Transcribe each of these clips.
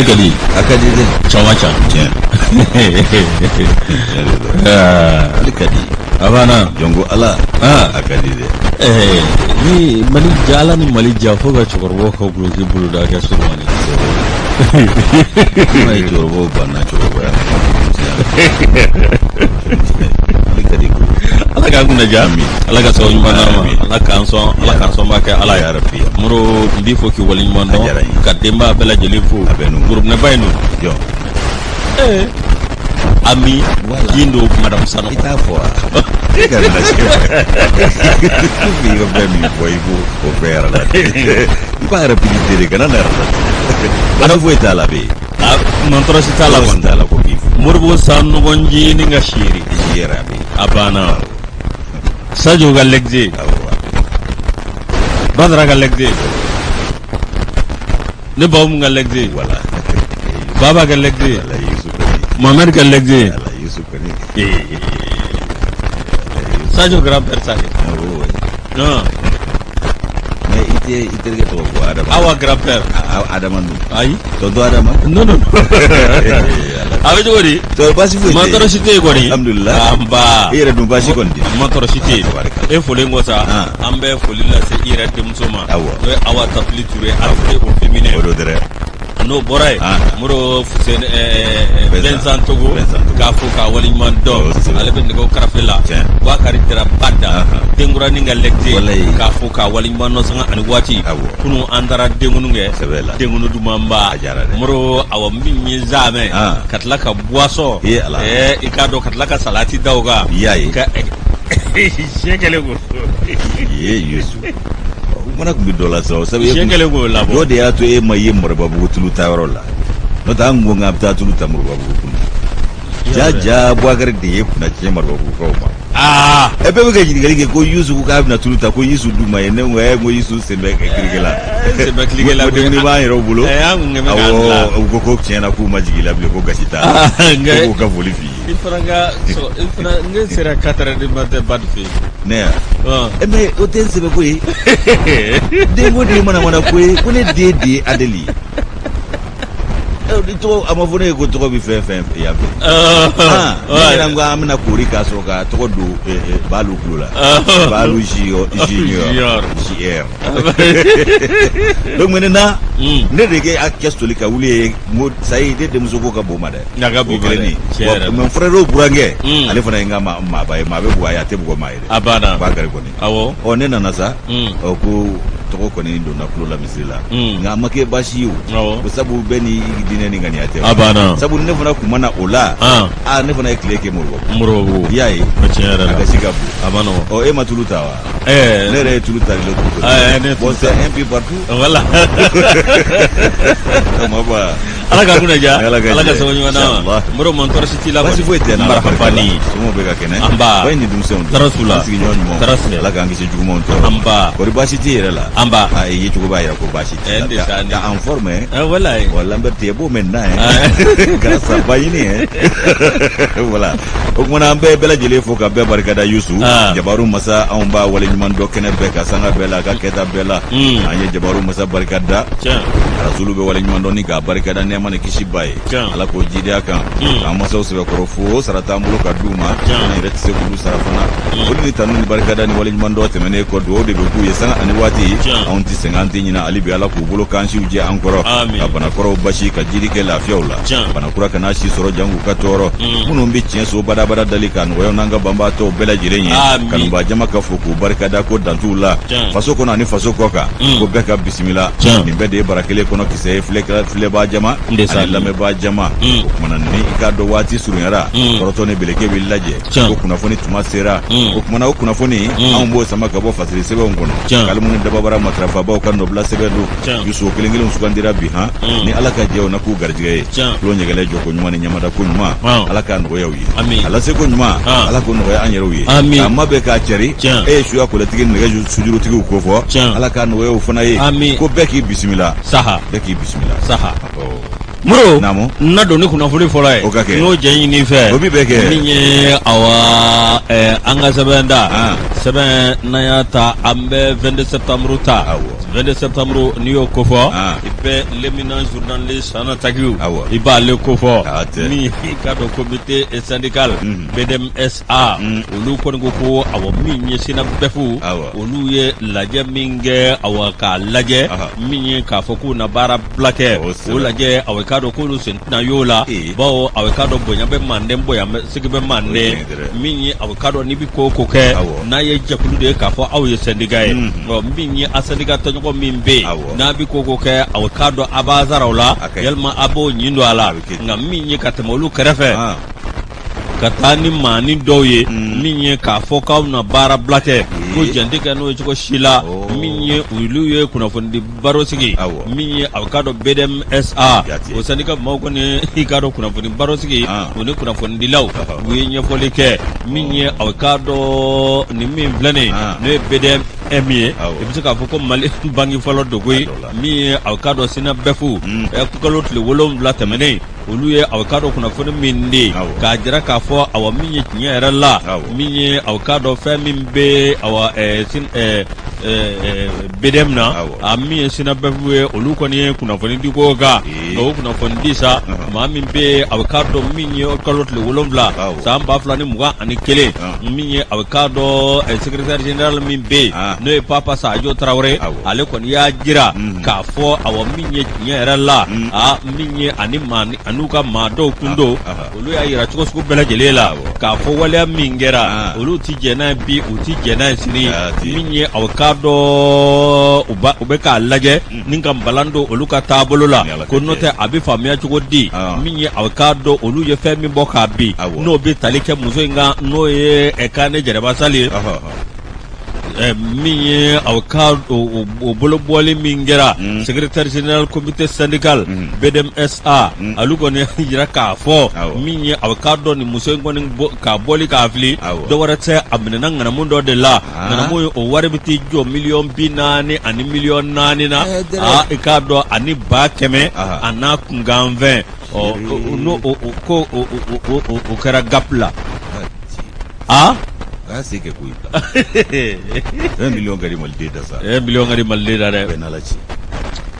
ka di. A ka di dɛ. Caman ca. Tiɲɛ. Tiɲɛ de don. Mali ka di. A banna. Jɔn ko Ala. A ka di dɛ. Ɛɛ, ni Mali ja, Ala ni Mali ja, fo ka cɛkɔrɔbaw ka guloki boloda kɛ surumani. Kuma ye cɛkɔrɔbaw banna cɛkɔrɔbaya ma. Mali ka di koyi. Ala k'an kunna diya. Ala ka sababu ɲuman d'an ma. Ala k'an sɔn, Ala k'an sɔnba kɛ Ala ye. Ya Rabbi. Moro, n b'i fo k'i waleɲuman A diyara n dɔn ye. ka denbaya bɛɛ lajɛlen fo. A bɛ n'u. Gorobinɛba in don. Jɔn. Ee, Ami. Voilà. Gindo, Madame I Sanogo. t'a fɔ wa? E ka na se. I ka fɛn min fɔ, i b'o o fɛn yɛrɛ la. I b'a rapidité de, kana na yɛrɛ la. Baasi foyi t'a la bɛ yen. Ah, man tɔɔrɔ si t'a la Tɔɔrɔ si kɔni. t'a la ko k'i fo. Moribo Sanogo Njini ka seri. I yɛrɛ a bɛ yen. A banna. Sadio ka lɛgze. Awɔ, a bɛ yen. Badara ka lɛgze. Ne baw mun ka lɛgze. Voilà. Baba ka lɛgze. Ala Yusu kɔni. Mohamed ka lɛgze. Ala Yusu kɔni. Sadio grand père Sadio. Awɔ, ouais. Non. Mais i tɛ i terikɛ tɔgɔ fɔ Adama. Awa grand père. Adama dun. Ayi. Tonton Adama. Non, non. A bɛ cogo di? Tɔ baasi foyi tɛ Ma yen. tɔɔrɔ si tɛ yen kɔni. Alhamdulillah. Anba. I yɛrɛ dun, baasi kɔni tɛ? Ma tɔɔrɔ si tɛ yen. Tabarikala. E folen kɔ sa, an bɛ foli lase i yɛrɛ denmuso ma. Awɔ. N'o ye Awa Tapili Ture, ATT au féminin. O don dɛrɛ. N'o bɔra yen, Moro Fuseni Vincent. Vincent Togo, Vincent Togo. k'a fo k'a waleɲuman dɔn. Kosɛbɛ. Ale bɛ nɛgɛw karafe la. Bakari Dara Bada, denkuranin ka lɛgze, Walayi. k'a fo k'a waleɲuman dɔn sanga ani waati. Kunun an taara denkunu kɛ. Sɛbɛ la. Denkunu dumanba. A diyara dɛ. Moro, awɔ, min ye zamɛ ka tila ka boisson. Ee Ala. I k'a dɔn ka tila ka salati da o kan. I y'a ye. Ka siyɛn kɛlen ko. Ye Yusu. O fana tun bɛ dɔ la sa o sabu e Siyɛn kɛlen k'o labɔ. Dɔ de y'a to e ma ye Moribabugu tulu ta yɔrɔ la. N'o tɛ an ko k'an bɛ taa tulu ta Moribabugu kun. Ja ja, Bubakari de ye kunna tiɲɛ Moribabugukaw ma. Ɛ, bɛɛ bɛ ka ɲininkali kɛ ko Yusu ko k'a bɛna tulu ta, ko Yusu dun ma ye. Ne ko ɛ, n ko Yusu sen bɛ kirike la. Sen bɛ kirike la. Ko denkundi b'an yɛrɛw bolo. Ɛ, an kun kɛ bɛ k'an bila. Awɔ, u ko ko tiɲɛ na k'u ma jigin i la bilen, ko gasi t'a la. Nka Ko k'u ka foli f'i ye. I fana ka sɔrɔ i fana ne sera 4 heures du matin ba de fɛ yen. Ne ya? Ɛ, mais o tɛ n sɛbɛ ko ye. Den ko de ye manamana ko ye, ko ne den de ye Adeli ye. Ɛ, ni tɔgɔ a ma fɔ ne ye ko tɔgɔ bɛ fɛn fɛn yan fɛ. Ah, ne yɛrɛ ko an bɛna koori k'a sɔrɔ ka tɔgɔ don Balu tulo la. Balu Junior. Junior. JR. Donc maintenant, ne de kɛ a kɛ soli ka wuli ye, n ko ça y est, ne denmuso ko ka bon ma dɛ. A ka bon O kelen ma dɛ. nin. Tiɲɛ yɛrɛ la. Bon, mais frère burankɛ, ale fana ye n ka maaba ye, maa bɛ bugɔ a ye, a tɛ bugɔ maa ye dɛ. A banna. Bakari kɔni. Ɔ, ne nana sa. Ɔ, ko tɔgɔ kɔni donna tulo la misiri la. Nka a ma kɛ baasi ye o. Ko sabu bɛɛ ni diinɛ ni ŋaniya tɛ. A banna. Sabu ne fana kun ma na o la. Aa, ne fana ye tile kɛ Moribabugu. Moribabugu. I y'a ye. O tiɲɛ yɛrɛ A la. gasi ka bon. A ma nɔgɔn. Ɔ, e ma tulu ta wa? Ɛɛ. Ne yɛrɛ ye tulu ta de l'autre côté. Ne ye Bon, tulu ta. c'est un peu partout. Voilà. O ma bɔ wa? Ala ka kunna diya. Ala ka Ala ka jɛ. sababu ɲuman d'an ma. Inchallah. Moro, man tɔɔrɔ si t'i la Baasi kɔni. foyi tɛ n na. Ala barika la. Marhaba. Somɔgɔw bɛ ka kɛnɛ. Anba. Ba ni denmisɛnw dun. Tɔɔrɔ t'u la. An sigiɲɔgɔn ɲumanw. Tɔɔrɔ t'u la. Ala k'an kisi jugumanw tɔɔrɔ. Anba. Kɔri baasi t'i yɛrɛ la? Anba. Ah, i ye cogo b'a jira ko baasi t'i Eh, la. n de sa ni. T'es en forme, hein? Eh, voilà. Bon, Lambert, tu es beau maintenant, hein? Ah. Grâce à Bayini, hein? Voilà. O kumana an bɛɛ lajɛlen fo ka bɛɛ barikada Yusu. Jabaru masa, anw b'a waleɲuman dɔn kɛnɛ bɛɛ ka sanga bɛɛ la, a ka kɛta bɛɛ la. An ye Jabaru masa barikada. Rasulu bɛ waleɲuman dɔn ni k'a barikada nɛɛma ni kisi ba ye. Ala k'o jidi a kan. K'an masaw sɛbɛkɔrɔ fo, sara t'an bolo ka d'u ma. An yɛrɛ tɛ se k'olu sara fana. Foli ni tanu ni barikada ni waleɲuman dɔn tɛmɛnen kɔ, dugawu de bɛ k'u ye sanga ani waati. Anw tɛ sɛgɛn, an tɛ ɲinɛ hali bi, Ala k'u bolo kansiw jɛ an kɔrɔ. Amin. Ka banakɔrɔw basi, ka jiri kɛ lafiyaw la. Banakura kana si sɔrɔ jangu ka tɔɔrɔ. Minnu bɛ tiɲɛ so badabada dali ka nɔgɔya n'an ka banbaatɔw bɛɛ lajɛlen ye. Kanubaa jama ka fo k'u barikada ko dantuw la. Faso kɔnɔ ani faso kɔ kan. Ko bɛɛ ka bisimila. Nin bɛɛ de ye bara kelen kɔnɔ kisɛ ye, filɛbaa jama N de sa ani lamɛnbaa jama. O kumana ni i k'a dɔn waati surunyara, kɔrɔtɔ ni beleke bɛ lajɛ. Ko kunnafoni tuma sera. O kumana o kunnafoni, anw b'o sama ka bɔ fasiri sɛbɛnw kɔnɔ. Kalimu ni dababara matarafabaw ka nɔbila sɛbɛn don. Yusu, o kelen kelen sugandira bi han. Ni Ala ka jɛ, o na k'u garijɛgɛ ye. Tulo ɲɛgɛlɛ jɔko ɲuman ni ɲamada ko ɲuman, Ala k'a nɔgɔya u ye. Amin. A lase ko ɲuman, Ala k'o nɔgɔya an yɛrɛw ye. Amin. K'a mabɛn k'a cɛri. E ye suya kɔlɛtigi nɛgɛ sujurutigiw ko fɔ. Ala k'a nɔgɔya u fana ye. Amin. Ko bɛɛ k'i bisimila. Saha. Bɛɛ k'i bisimila. Saha. Ɔ. Moro, Naamu. n na don ni kunnafoni fɔlɔ ye. O ka kɛ. N y'o jɛ ɲini i fɛ. O bi bɛɛ kɛ. Min ye awa an ka sɛbɛn da. Sɛbɛn n'an y'a ta, an bɛ 22 septembre ta. Awɔ. 22 septembre, n'i y'o kofɔ. bɛɛ l'éminent journaliste Sana Takiou, Awɔ. i b'ale kofɔ. A tɛ. Min i k'a dɔn comité syndical BDMSA, olu kɔni ko ko awɔ, min ye SYNABEF, Awɔ. olu ye lajɛ min kɛ, awa, k'a lajɛ min ye k'a fɔ k'u na baara bila kɛ, O sɛbɛ. o lajɛ, awa, i k'a dɔn k'olu sen tɛna y'o la, bawo, awa, i k'a dɔn bonya bɛ manden, bonya bɛ sigi bɛ O ye manden. tiɲɛ ye dɛ. Min ye, awa, i k'a dɔn n'i bɛ ko o ko kɛ, n'a ye jɛkulu de ye k'a fɔ aw ye syndicat ye, ɔ, min ye a syndicat tɔɲɔgɔn min bɛ yen, n'a bɛ ko o ko kɛ, awa, i k'a dɔn a b'a sara o la, A ka ɲi. yalima a b'o ɲin don a la. A bɛ kɛ ten. Nka min ye ka tɛmɛ olu kɛrɛfɛ ka taa ni maani dɔw ye, min ye k'a fɔ k'aw na baara bila kɛ, ko jɛn tɛ kɛ n'o ye cogo si la. Min ye olu ye kunnafonidi baro sigi, min ye a k'a dɔn BDMSA, o syndicat maaw kɔni, i k'a dɔn kunnafoni baro sigi, u ni kunnafonidilaw, u ye ɲɛfɔli kɛ. Min ye a k'a dɔn nin min filɛ nin ye, n'o ye BDM ye, i bɛ se k'a fɔ ko Mali banki fɔlɔ don koyi. Min ye a k'a dɔn SYNABEF, kalo tile 7 tɛmɛnen, olu ye aw k'a dɔn kunnafoni min di k'a jira k'a fɔ, awa, min ye tiɲɛ yɛrɛ la, min ye aw k'a dɔn fɛn min bɛ, awa, BDM na, a min ye SYNABEF ye, olu kɔni ye kunnafoni di ko kan. Nka o kunnafoni di sa, maa min bɛ aw k'a dɔn min ye kalo tile 7 san 2021, min ye aw k'a dɔn secrétaire général min bɛ yen, n'o ye Papa Sajo Tarawele, ale kɔni y'a jira k'a fɔ, awa, min ye tiɲɛ yɛrɛ la, a min ye ani maa an'u ka maa dɔw kun don, olu y'a jira cogo sugu bɛɛ lajɛlen la k'a fɔ waleya min kɛra, olu ti jɛn n'a ye bi, u ti jɛn n'a ye sini. Min ye aw k'a dɔn u bɛ k'a lajɛ ni ka balan don olu ka taabolo la, ko n'o tɛ a bɛ faamuya cogo di? Min ye aw k'a dɔn olu ye fɛn min bɔ k'a bin, n'o bɛ tali kɛ muso in kan, n'o ye Kane Jɛnɛba Sali ye, min ye aw ka o bolobɔli min kɛra, secrétaire général comité syndical BDMSA, olu kɔni jira k'a fɔ min ye aw k'a dɔn nin muso in kɔni k'a bɔli k'a fili, dɔ wɛrɛ tɛ, a minɛna ŋanamu dɔ de la. Ŋanamu ye, o wari bɛ t'i jɔ 44 miliyɔn na, aa, i k'a dɔn ani 100 000 a n'a kunkanfɛn. Ɔ, n'o ko o kɛra GAP la. A y'a se kɛ koyi. 1 million ka di maliden da sa. 1 million ka di maliden da dɛ. Bɛɛ n'Ala cɛ.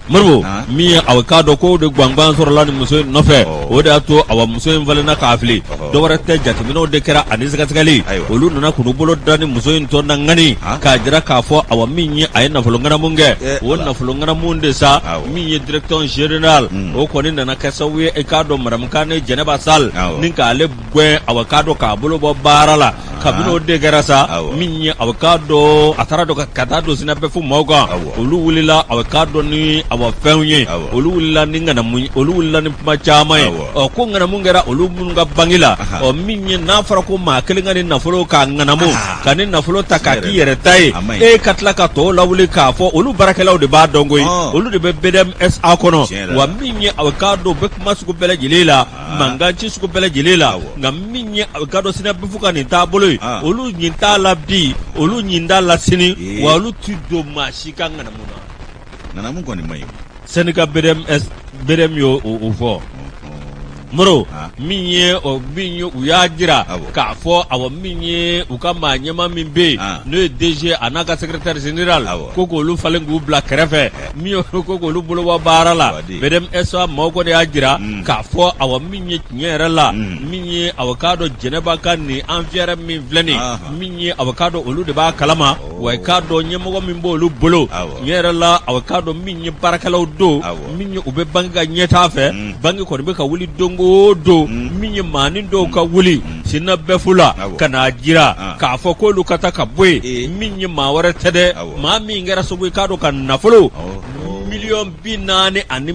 Moribo, min ye aw k'a dɔn k'o de gangan sɔrɔla ni muso in nɔfɛ, o de y'a to, awa, muso in falenna k'a fili. Dɔwɛrɛ tɛ, jateminɛw de kɛra ani sɛgɛsɛgɛli. Olu nana k'u bolo da ni muso in tɔ na ŋani k'a jira k'a fɔ, awa, min ye a ye nafolo ŋanamu kɛ, o nafolo ŋanamu de sa, min ye directeur général, o kɔni nana kɛ sababu ye, i k'a dɔn madame Kane Jɛnɛba Sall ni k'ale gɛn, awa, k'a dɔn k'a bolo bɔ baara la. Kabini o de kɛra sa, min ye awa k'a dɔn a taara dɔn ka taa don SYNABEF maaw kan, olu wulila, awa, k'a dɔn ni, awa, fɛnw ye, olu wulila ni ŋanamu, olu wulila ni kuma caman ye. Ɔ, ko ŋanamu kɛra olu minnu ka banki la, ɔ, min ye n'a fɔra ko maa kelen ka nin nafolo k'a ŋanamu, ka nin nafolo ta k'a k'i yɛrɛ ta ye, e ka tila ka tɔw lawuli k'a fɔ olu baarakɛlaw de b'a dɔn koyi, olu de bɛ BDMSA kɔnɔ. Wa min ye awa k'a dɔn u bɛ kuma sugu bɛɛ lajɛlen la, mankan ci sugu bɛɛ lajɛlen la. Nka min ye a k'a dɔn SYNABEF ka nin taabolo ye, olu ɲin t'a la bi, olu ɲin t'a la sini, wa olu ti don maa si ka ŋanamu na. Ŋanamu kɔni man ɲi. Syndicat BDM y'o o fɔ. Moro, min ye o min ye, u y'a jira k'a fɔ, awa, min ye u ka maa ɲɛmaa min bɛ yen, n'o ye DG a n'a ka secrétaire général, ko k'olu falen k'u bila kɛrɛfɛ, min ye ko k'olu bolo bɔ baara la. BDMSA maaw kɔni y'a jira k'a fɔ, awa, min ye tiɲɛ yɛrɛ la, min ye awa k'a dɔn Jɛnɛba ka nin affaire min filɛ nin, min ye awa k'a dɔn olu de b'a kalama, wa i k'a dɔn ɲɛmɔgɔ min b'olu bolo tiɲɛ yɛrɛ la, awa k'a dɔn min ye baarakɛlaw don, min ye u bɛ banki ka ɲɛtaa fɛ. Banki kɔni bɛ ka wuli don o don, min ye maanin dɔw ka wuli SYNABEF la ka n'a jira k'a fɔ k'olu ka taa ka bɔ yen, min ye maa wɛrɛ tɛ dɛ, maa min kɛra sababu ye k'a dɔn ka nafolo 44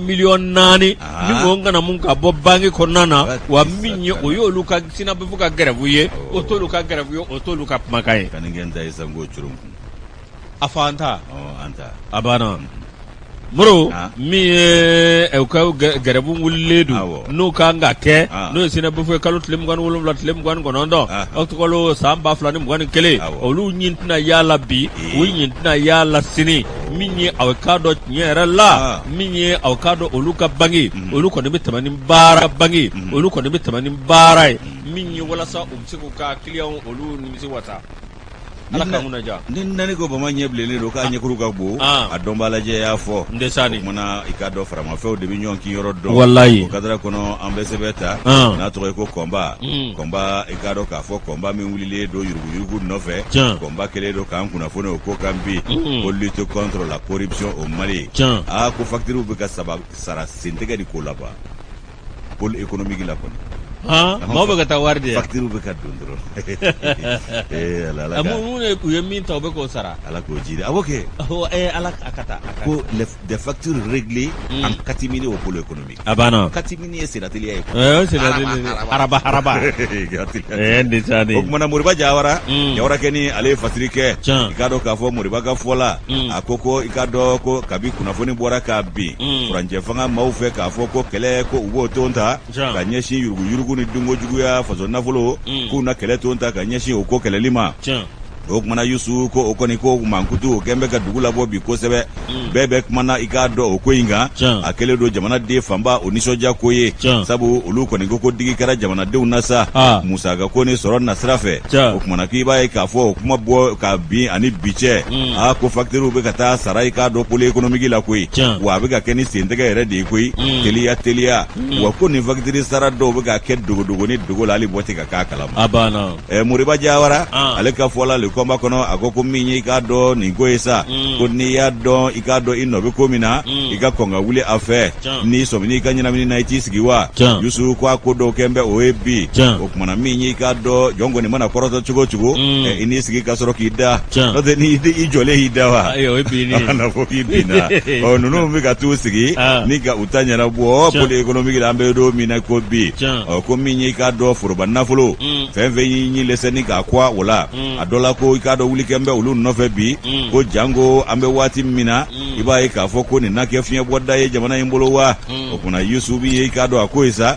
miliyɔn ni k'o ŋanamu ka bɔ banki kɔnɔna na. Wa min ye o y'olu ka SYNABEF ka grève ye, o t'olu ka grève ye, o t'olu ka kumakan ye. A fɔ an ta a banna. Moro, min ye u ka grève wulilen don, n'o kan ka kɛ, n'o ye SYNABEF ye kalo tile 27, tile 29 ɔkutɔburukalo san 2021, olu ɲin tɛna y'a la bi, u ɲin tɛna y'a la sini. Min ye aw k'a dɔn tiɲɛ yɛrɛ la, min ye aw k'a dɔn olu ka banki, olu kɔni bɛ tɛmɛ ni baara banki, olu kɔni bɛ tɛmɛ ni baara ye, min ye walasa u bɛ se k'u ka clients olu nimisi wasa. Ala k'an kunna diya. Ni nani ko bama ɲɛ bilennen don k'a ɲɛkuru ka bon, Ah. a dɔnbaa lajɛ y'a fɔ. N tɛ sa ni. O kumana i k'a dɔn faramafɛnw de bɛ ɲɔgɔn kin yɔrɔ dɔn. Walayi. O kadara kɔnɔ an bɛ sɛbɛn ta. Ah. N'a tɔgɔ ye ko kɔnba. Kɔnba i k'a dɔn k'a fɔ kɔnba min wulilen don yuruguyurugu nɔfɛ. Tiɲɛ. Kɔnba kɛlen don k'an kunnafoni o ko kan bi. Ko lutte contre la corruption au Mali. Tiɲɛ. Aa ko facture bɛ ka saba sara sentigɛ de ko laban. Pôle économique la kɔni. Maaw bɛ ka taa wari di yan. Facture bɛ ka don dɔrɔn. Ee Ala Ala ka. Mun u ye min ta u bɛ k'o sara. Ala k'o jiri awɔ kɛ. Ala a ka taa. Ko des factures réglées en catimini au pôle économique. A banna. Catimini ye sennateliya ye. O ye sennateliya ye. Haraba haraba. O kumana Moriba Jawara. Jawara kɛni ale ye fasiri kɛ. Tiɲɛ. I k'a dɔn k'a fɔ Moriba ka fɔ la. A ko ko i k'a dɔn ko kabi kunnafoni bɔra ka bin. Furancɛ fanga maaw fɛ k'a fɔ ko kɛlɛ ko u b'o ton ta. Ka ɲɛsin yuruguyurugu ni dunko juguya faso nafolo k'u na kɛlɛ ton ta ka ɲɛsin o ko kɛlɛli ma. O kumana Yusu ko o kɔni ko mankutu o kɛn bɛ ka dugu labɔ bi kosɛbɛ. Bɛɛ bɛ kumana i k'a dɔn o ko in kan. A kɛlen don jamanaden fanba o nisɔndiya ko ye. Sabu olu kɔni ko ko digi kɛra jamanadenw na sa. Musaka ko ni sɔrɔ nasira fɛ. O kumana k'i b'a ye k'a fɔ o kuma bɔ ka bin ani bi cɛ. Aa ko facture bɛ ka taa sara i k'a dɔn pôle économique la koyi. Wa a bɛ ka kɛ ni sentɛgɛ yɛrɛ de ye koyi. Teliya teliya. Wa ko nin facture sara dɔw bɛ ka kɛ dogodogo ni dogo la hali bɔ tɛ ka k'a kalama. A banna. Moriba Jawara ah. ale ka fɔ la le combat kɔnɔ a ko ko min ye i k'a dɔn nin ko ye sa ko n'i y'a dɔn i k'a dɔn i nɔ bɛ ko min na i ka kɔn ka wuli a fɛ n'i sɔmin'i ka ɲɛnamini na i t'i sigi wa Yusu ko a ko dɔw kɛn bɛ o ye bi o kumana min ye i k'a dɔn jɔn kɔni mana kɔrɔtɔ cogo o cogo i n'i sigi ka sɔrɔ k'i da n'o tɛ ni i jɔlen y'i da wa a na fɔ k'i binna ɔ ninnu bɛ ka t'u sigi ah. ni ka u ta ɲɛnabɔ pôle économique la an bɛ don min na ko bi ɔ ko min ye i k'a dɔn foroba nafolo fɛn fɛn y'i ɲi lɛsɛ ni k'a kuwa o la a dɔ la ko i k'a dɔn wuli kɛn bɛ olu nɔfɛ bi ko janko an bɛ waati min na i b'a ye k'a fɔ ko nin na kɛ fiɲɛbɔda ye jamana in bolo wa o kumana Yusu min ye i k'a dɔn a ko ye sa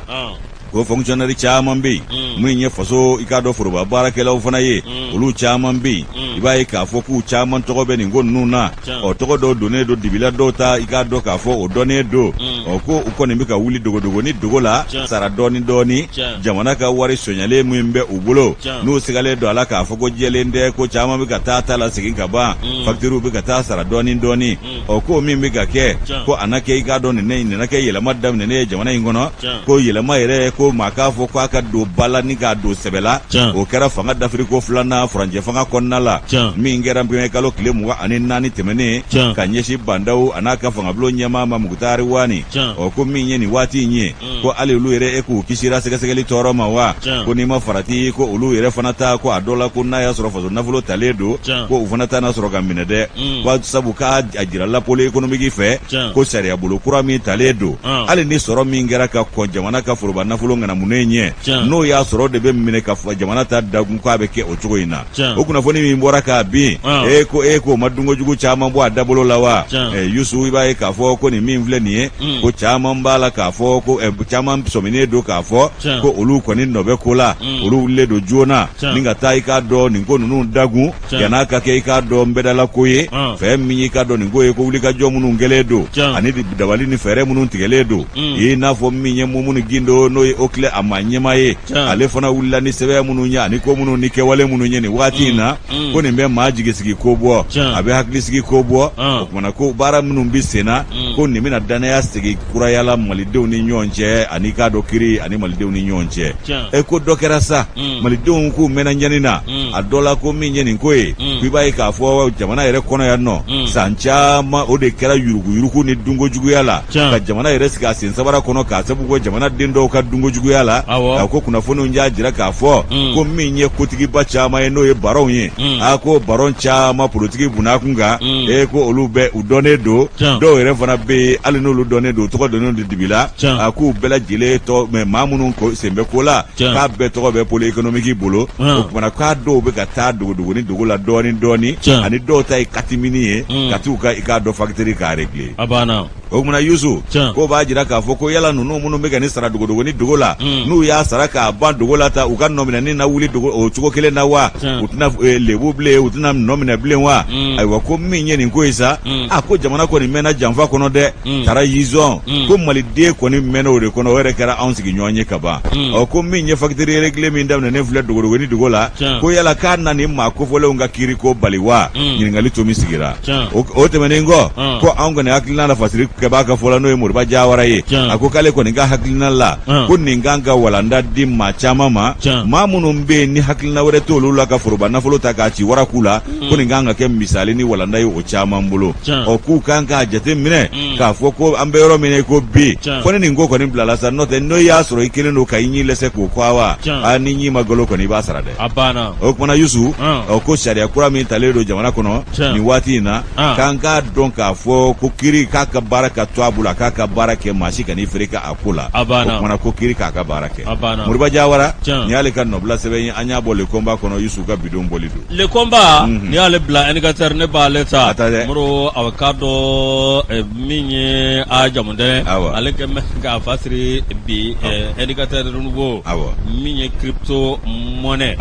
ko fonctionnaire caman bɛ yen minnu ye faso i k'a dɔn foroba baarakɛlaw fana ye olu caman bɛ yen i b'a ye k'a fɔ k'u caman tɔgɔ bɛ nin ko ninnu na ɔ tɔgɔ dɔw donnen don dibila dɔw ta i k'a dɔn k'a fɔ o dɔnnen don ɔ ko u kɔni bɛ ka wuli dogodogo ni dogo la sara dɔɔni dɔɔni jamana ka wari sonyalen min bɛ u bolo n'u sigalen don a la k'a fɔ ko jɛlen tɛ ko caman bɛ ka taa ta la segin ka ban facturew bɛ ka taa sara dɔɔni dɔɔni ɔ ko min bɛ ka kɛ ko a na kɛ i k'a dɔn nin nin na kɛ yɛlɛma daminɛnen ye jamana in kɔnɔ ko yɛlɛma yɛrɛ ko maa k'a fɔ k'a ka don ba la ni k'a don sɛbɛ la o kɛra fanga dafiriko filanan furancɛ fanga kɔnɔna la min kɛra mɛ kalo tile 24 tɛmɛnen ka ɲɛsin Ba Ndaw a n'a ka fangabulon ɲɛmaa ma Mukutari Wani ɔ ko min ye nin waati in ye ko hali olu yɛrɛ e k'u kisira sɛgɛsɛgɛli tɔɔrɔ ma wa ko n'i ma farati ko olu yɛrɛ fana ta ko a dɔ la ko n'a y'a sɔrɔ faso nafolo talen don ko u fana ta na sɔrɔ ka minɛ dɛ ko sabu k'a jirala pôle économique fɛ ko sariyabolo kura min talen don hali ni sɔrɔ min kɛra ka kɔn jamana ka foroba nafolo ŋanamunen ɲɛ n'o y'a sɔrɔ de bɛ minɛ ka jamana ta dagun k'a bɛ kɛ o cogo in na o kunnafoni min bɔra k'a bin e ko e k'o ma dunkojugu caman bɔ a dabolo la wa Yusu i b'a ye k'a fɔ ko nin min filɛ nin ye ko caman b'a la k'a fɔ ko caman sɔminen don k'a fɔ ko olu kɔni nɔ bɛ ko la olu wulilen don joona ni ka taa i k'a dɔn nin ko ninnu dagun yann'a ka kɛ i k'a dɔn nbɛdala ko ye fɛn min y'i k'a dɔn nin ko ye ko wulikajɔ minnu kɛlen don ani dabali ni fɛɛrɛ minnu tigɛlen don i n'a fɔ min ye Mumuni Gindo n'o ye OCLEI a maa ɲɛmaa ye ale fana wulila ni sɛbɛn minnu ye ani ko minnu ni kɛwale minnu ye nin waati in na ko nin bɛ maa jigisigi ko bɔ a bɛ hakilisigi ko bɔ o kumana ko baara minnu bɛ sen na ko nin bɛna dannaya segin kuraya la malidenw ni ɲɔgɔn cɛ ani k'a dɔn kiri ani malidenw ni ɲɔgɔn cɛ e ko dɔ kɛra sa malidenw k'u mɛnna ɲani na a dɔ la ko min ye nin ko ye ko i b'a ye k'a fɔ jamana yɛrɛ kɔnɔ yan nɔ san caman o de kɛra yuruguyurugu ni dunkojuguya la ka jamana yɛrɛ sigi a sen sabara kɔnɔ k'a sabu kɛ jamana den dɔw ka dunkojuguya la a ko kunnafoniw y'a jira k'a fɔ ko min ye kotigiba caman ye n'o ye baronw ye a ko baron caman politiki bunna kun kan e ko olu bɛɛ u dɔnnen don dɔw yɛrɛ fana bɛ yen hali n'olu dɔnnen don tɔgɔ donnen don dibi la a k'u bɛɛ lajɛlen tɔ mɛ maa minnu sen bɛ ko la k'a bɛɛ tɔgɔ bɛ pôle économique bolo o kumana k'a dɔw bɛ ka taa dogodogo ni dogo la dɔɔni dɔɔni ani dɔw ta ye catimini ye ka t'u ka i k'a dɔn facture k'a régler a banna. O kumana Yusu k'o b'a jira k'a fɔ ko yala ninnu minnu bɛ ka nin sara dogodogoni dogo la n'u y'a sara k'a ban dogo la ta u ka nɔminɛni na wuli dogo o cogo kelen na wa u tɛna lebu bilen u tɛna nɔminɛ bilen wa ayiwa ko min ye nin ko ye sa a ko jamana kɔni mɛnna janfa kɔnɔ dɛ trahison ko maliden kɔni mɛnna o de kɔnɔ o yɛrɛ kɛra anw sigiɲɔgɔn ye ka ban ɔ ko min ye facture réglée min daminɛnen filɛ dogodogoni dogo la ko yala k'a na nin maa kofɔlenw ka kiiri ko bali wa ɲininkali tomi sigira o tɛmɛnen kɔ ko anw kɔni hakilina la fasiri kɛbaa ka fɔ la n'o ye Moriba Jawara ye a ko k'ale kɔni ka hakilina la ko nin kan ka walanda di maa caman ma maa minnu bɛ yen ni hakilina wɛrɛ t'olu la ka foroba nafolo ta k'a ci waraku la ko nin kan ka kɛ misali ni walanda ye o caman bolo ɔ k'u kan k'a jate minɛ k'a fɔ ko an bɛ yɔrɔ min na i ko bi fo ni nin ko kɔni bilala sa n'o tɛ n'o y'a sɔrɔ i kelen don ka i ɲi lɛsɛ k'o kɔ wa aa ni ɲi ma galo kɔni i b'a sara dɛ a banna o kumana Yusu ɔ ko sariya kura min talen don jamana kɔnɔ nin waati in na k'an k'a dɔn k'a fɔ ko kiri k'a ka baara ka to a bolo a k'a ka baara kɛ maa si kan'i fereke a ko la o kumana ko kiri k'a ka baara kɛ Moriba Jawara nin y'ale ka nɔbila sɛbɛn ye an y'a bɔ Le Combat kɔnɔ Yusu ka bidon bɔli don Le Combat n'i y'ale bila indicateur ne b'ale ta Moro a k'a dɔn min ye a jamudɛnɛ ale kɛ bɛ k'a fasiri bi indicateur renouveau min ye crypto monnaie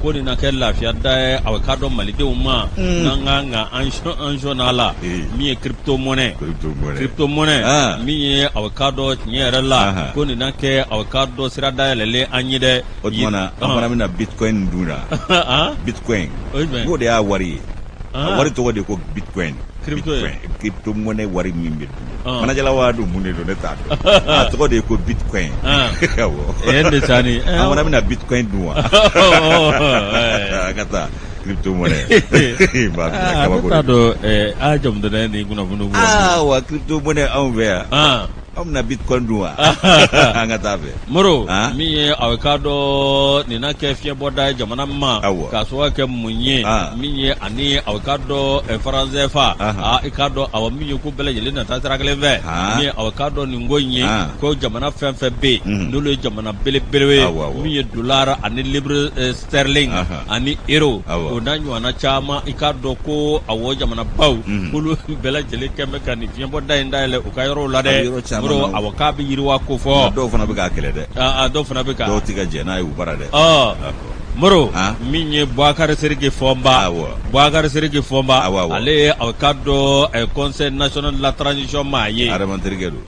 ko nin na kɛ lafiya da ye a k'a dɔn malidenw ma n'an kan ka an sɔn a la min ye crypto monnaie crypto monnaie min ye a k'a dɔn tiɲɛ yɛrɛ la ko nin na kɛ a k'a dɔn sira dayɛlɛlen an ye dɛ o tuma na an fana bɛna bitcoin dun na bitcoin o de y'a wari ye a wari tɔgɔ de ko bitcoin crypto monnaie wari min bɛ dun manajala waa don mun de don ne t'a dɔn a tɔgɔ de ye ko bitcoin awɔ de sa ni an fana bɛna bitcoin dun wa an ka taa crypto monnaie ba kabako t'a dɔn a jamu ni kunnafoni aa wa crypto monnaie anw fɛ yan Aw bɛna bitcoin dun wa an ka taa fɛ Moro min ye a k'a dɔn nin na kɛ fiɲɛbɔda ye jamana ma k'a sababu kɛ mun ye min ye ani a k'a dɔn franc CFA i k'a dɔn awa min ye ko bɛɛ lajɛlen na taa sira kelen fɛ min a k'a dɔn nin ko in ye ko jamana fɛn fɛn bɛ yen n'olu ye jamana belebele ye min ye dollar ani livre sterling ani euro o n'a ɲɔgɔnna caman i k'a dɔn ko awɔ jamana baw k'olu bɛɛ lajɛlen kɛn bɛ ka nin fiɲɛbɔda in dayɛlɛ u ka yɔrɔw la dɛ Moro awɔ k'a bɛ yiriwa ko fɔ dɔw fana bɛ k'a kɛlɛ dɛ dɔw fana bɛ dɔw tɛ ka jɛn n'a ye u bara dɛ Moro min ye Bubakari Sidiki Fɔnba Bubakari Sidiki Fɔnba ale ye a k'a dɔn conseil national de la transition maa ye Adama terikɛ don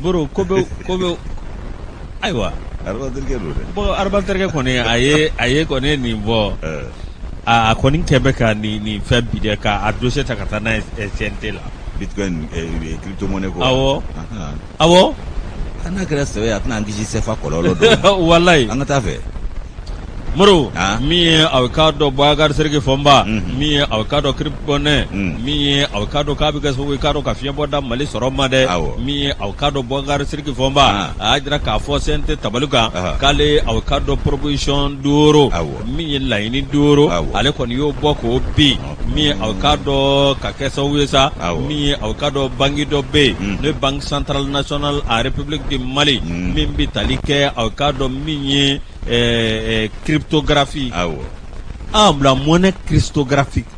Moro ko bɛ ayiwa Araba terikɛ don dɛ bon Araba terikɛ kɔni a ye a ye kɔni nin bɔ a kɔni kɛ bɛ ka nin nin fɛn bi dɛ k'a dossier ta ka taa n'a ye CNT la bitcoin crypto monnaie ko awɔ awɔ n'a kɛra sɛbɛ ye a tɛna an kisi CFA kɔlɔlɔ dɔw ma walayi an ka taa fɛ Moro min ye a k'a dɔn Bubakari Sidiki Fɔnba min ye a k'a dɔn crypto monnaie min ye a k'a dɔn k'a bɛ kɛ sababu ye k'a dɔn ka fiɲɛ bɔ da Mali sɔrɔ ma dɛ min ye a k'a dɔn Bubakari Sidiki Fɔnba a y'a jira k'a fɔ CNT tabali kan k'ale a k'a dɔn proposition duuru min ye laɲini duuru ale kɔni y'o bɔ k'o bin min ye a k'a dɔn ka kɛ sababu ye sa min ye a k'a dɔn banque dɔ bɛ yen n'o ye banque centrale nationale a république du Mali min bɛ tali kɛ a k'a dɔn min ye cryptographie an bila monnaie cryptographique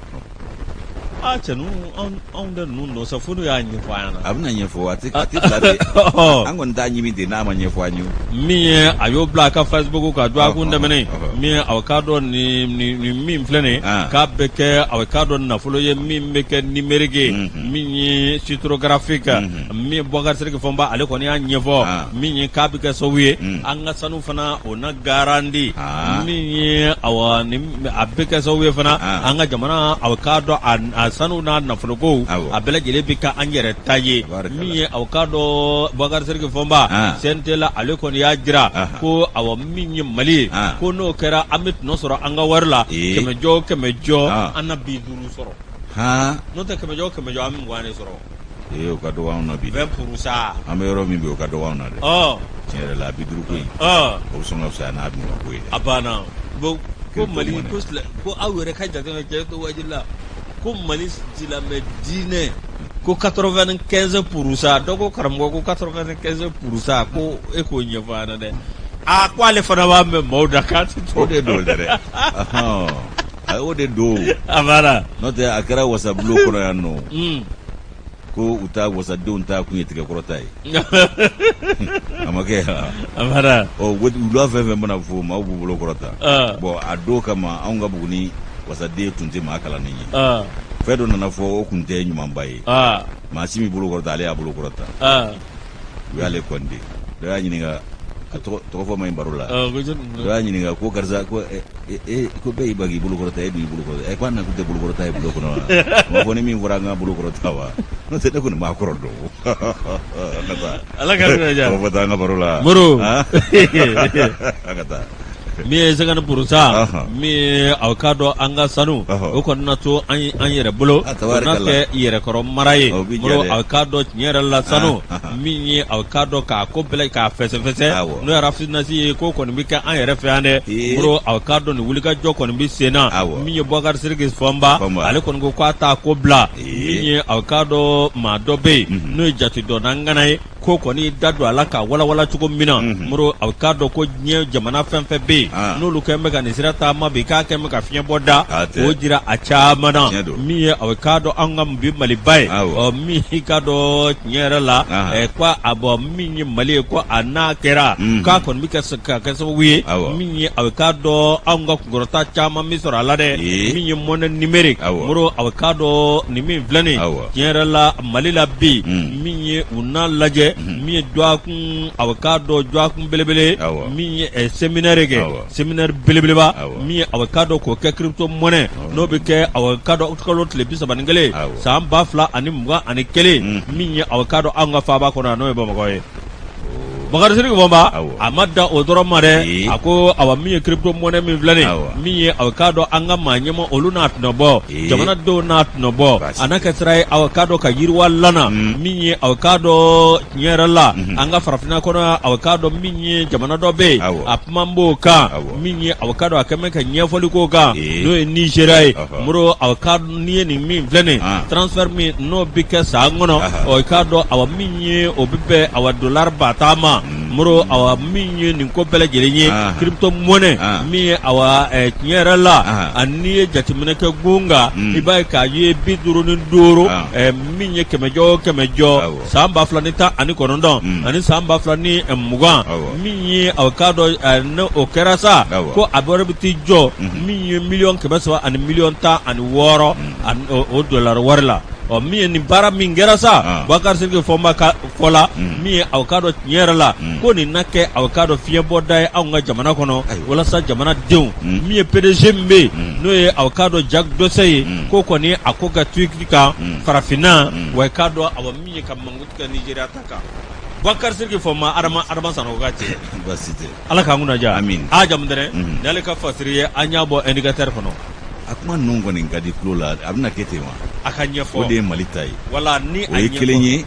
aa cɛ anw tɛ ninnu dɔn sa fo n'u y'a ɲɛfɔ an ɲɛna a bɛna ɲɛfɔ a tɛ a tɛ bila de an kɔni t'a ɲimi ten n'a ma ɲɛfɔ an ye min ye a y'o bila a ka Facebook kan dɔgɔkun tɛmɛnen min ye a k'a dɔn nin min filɛ nin k'a bɛ kɛ a k'a dɔn nafolo ye min bɛ kɛ numérique ye min ye cryptographique min ye Bubakari Sidiki Fɔnba ale kɔni y'a ɲɛfɔ min ye k'a bɛ kɛ sababu ye an ka sanu fana o na garanti min ye awa a bɛ kɛ sababu ye fana an ka jamana a k'a dɔn a sanu n'a nafolokow a bɛɛ lajɛlen bɛ kɛ an yɛrɛ ta ye min ye a k'a dɔn Bubakari Sidiki Fɔnba CNT la ale kɔni y'a jira ko awa min ye Mali ye ko n'o kɛra an bɛ tɔnɔ sɔrɔ an ka wari la kɛmɛjɔ o kɛmɛjɔ an na 50 sɔrɔ n'o tɛ kɛmɛjɔ o kɛmɛjɔ an bɛ 20 de sɔrɔ. Ee o ka dɔgɔ anw na bi 20% an bɛ yɔrɔ min bi o ka dɔgɔ anw na dɛ tiɲɛ yɛrɛ la 50 ko in o bɛ sɔn ka fisaya n'a 20 ko ye dɛ a banna bon ko Mali ko ko aw yɛrɛ ka jateminɛ cɛ to wajibi la ko Mali silamɛ diinɛ ko 95% dɔ ko karamɔgɔ ko 95% ko e k'o ɲɛfɔ an ɲɛna dɛ aa ko ale fana b'a mɛn maaw da k'a tɛ o de don dɛ o de don a banna n'o tɛ a kɛra wasabulon kɔnɔ yan nɔ. Ko u ta wasadenw ta kun ye tigɛkɔrɔta ye a ma kɛ ɔ loi fɛn fɛn mana fɔ maaw b'u bolo kɔrɔta. Bon, a don kama anw ka Buguni wasaden tun tɛ maa kalannen ye. Fɛn dɔ nana fɔ, o tun tɛ ɲumanba ye. Maa si m'i bolo kɔrɔta, ale y'a bolo kɔrɔta, u y'ale kɔnde. Dɔ y'a ɲininka, a tɔgɔ fɔ man ɲi baro la, dɔ y'a ɲininka ko karisa, ko ko bɛɛ y'i ban k'i bolo kɔrɔta, e dun y'i bolo kɔrɔta. Ko an na kun tɛ bolo kɔrɔta ye bulon kɔnɔ wa? A ma fɔ ni min fɔra an ka bolo kɔrɔta wa? N'o tɛ, ne kɔni m'a kɔrɔ dɔn. An ka taa. Ala ka kunna diya. Tɔgɔ fɔ t'an ka baro la. Moro. An ka taa. Min ye 50%, min ye aw k'a dɔn an ka sanu, o kɔni na to an yɛrɛ bolo, o na kɛ yɛrɛkɔrɔ mara ye. Moro, aw k'a dɔn tiɲɛ yɛrɛ la, sanu min ye aw k'a dɔn k'a ko bɛɛ k'a fɛsɛfɛsɛ, n'o ye raffinage ye, k'o kɔni bɛ kɛ an yɛrɛ fɛ yan dɛ. Moro, aw k'a dɔn nin wulikajɔ kɔni bɛ sen na. Min ye Bubakari Sidiki Fɔnba, ale kɔni ko k'a t'a ko bila. Min ye aw k'a dɔn maa dɔ bɛ yen, n'o ye jatedɔnna ŋana ye, ko kɔni da don a la k'a walawala cogo min na. Moro, aw k'a dɔn ko diɲɛ jamana fɛn fɛn bɛ yen, n'olu kɛlen bɛ ka nin sira taama bi, k'a kɛlen bɛ ka fiɲɛ bɔ da o jira a caman na. Min ye aw k'a dɔn an ka bi Maliba ye, ɔ min i k'a dɔn tiɲɛ yɛrɛ la, ko a bɔ min ye Mali ye, ko a n'a kɛra k'a kɔni bɛ ka kɛ sababu ye, min ye aw k'a dɔn anw ka kunkɔrɔta caman bɛ sɔrɔ a la dɛ. Min ye monnaie numérique, Moro, aw k'a dɔn nin min filɛ nin, tiɲɛ yɛrɛ la, Mali la bi, min ye u n'a lajɛ, min ye dɔgɔkun, aw k'a dɔn dɔgɔkun belebele, min ye séminaire kɛ, séminaire belebeleba, min ye aw k'a dɔn k'o kɛ crypto monnaie, n'o bɛ kɛ aw k'a dɔn kalo tile 31 san 2021, min ye aw k'a dɔn anw ka faaba kɔnɔ, n'o ye Bamakɔ ye. Bakari Sidiki Fɔnba, a ma dan o dɔrɔn ma dɛ. A ko awa, min ye crypto monnaie min filɛ nin, min ye aw k'a dɔn an ka maa ɲɛma olu n'a tɔnɔ bɔ, jamanadenw n'a tɔnɔ bɔ, a n'a kɛ sira ye aw k'a dɔn ka yiriwa lana. Min ye aw k'a dɔn tiɲɛ yɛrɛ la, an ka farafinna kɔnɔ, aw k'a dɔn min ye jamana dɔ bɛ yen, a kuma b'o kan, min ye aw k'a dɔn a kɛlen bɛ ka ɲɛfɔli k'o kan, n'o ye Nizeriya ye. Moro, aw k'a n'i ye nin min filɛ nin, transfert min n'o bɛ kɛ san kɔnɔ, ɔ i k'a dɔn awa min ye o bɛ bɛn awa dollar 10 000 ma. Moro, awa min ye nin ko bɛɛ lajɛlen ye crypto monnaie, min ye awa tiɲɛ yɛrɛ la, ani n'i ye jateminɛ kɛ gun kan, i b'a ye k'a ye 55, min ye kɛmɛjɔ o kɛmɛjɔ, san 2019 ani san 2020, min ye aw k'a dɔn ni o kɛra sa, ko a bɔrɛ bɛ t'i jɔ min ye 300 miliyɔn ani 16 miliyɔn o dollar wari la. Ɔ min ye nin baara min kɛra sa, Bubakari Sidiki Fɔnba ka fɔ la, min ye aw k'a dɔn tiɲɛ yɛrɛ la, ko nin na kɛ aw k'a dɔn fiɲɛbɔda ye anw ka jamana kɔnɔ, walasa jamanadenw. Min ye PDG min bɛ yen, n'o ye aw k'a dɔn Jack Dorsey ye, ko kɔni a ko ka tweet kan farafinna, wa i k'a dɔn awa min ye ka mankutu kɛ Nizeriya ta kan. Bubakari Sidiki Fɔnba, Adama Adama Sanogo ka cɛ. Baasi tɛ. Ala k'an kunna diya. Amin. A jamu tɛnɛ nin y'ale ka fasiri ye, an y'a bɔ indicateur kɔnɔ. A kuma ninnu kɔni ka di tulo la, a bɛna kɛ ten wa? A ka ɲɛfɔ. O de ye Mali ta ye. Wala ni a o ye kelen ye.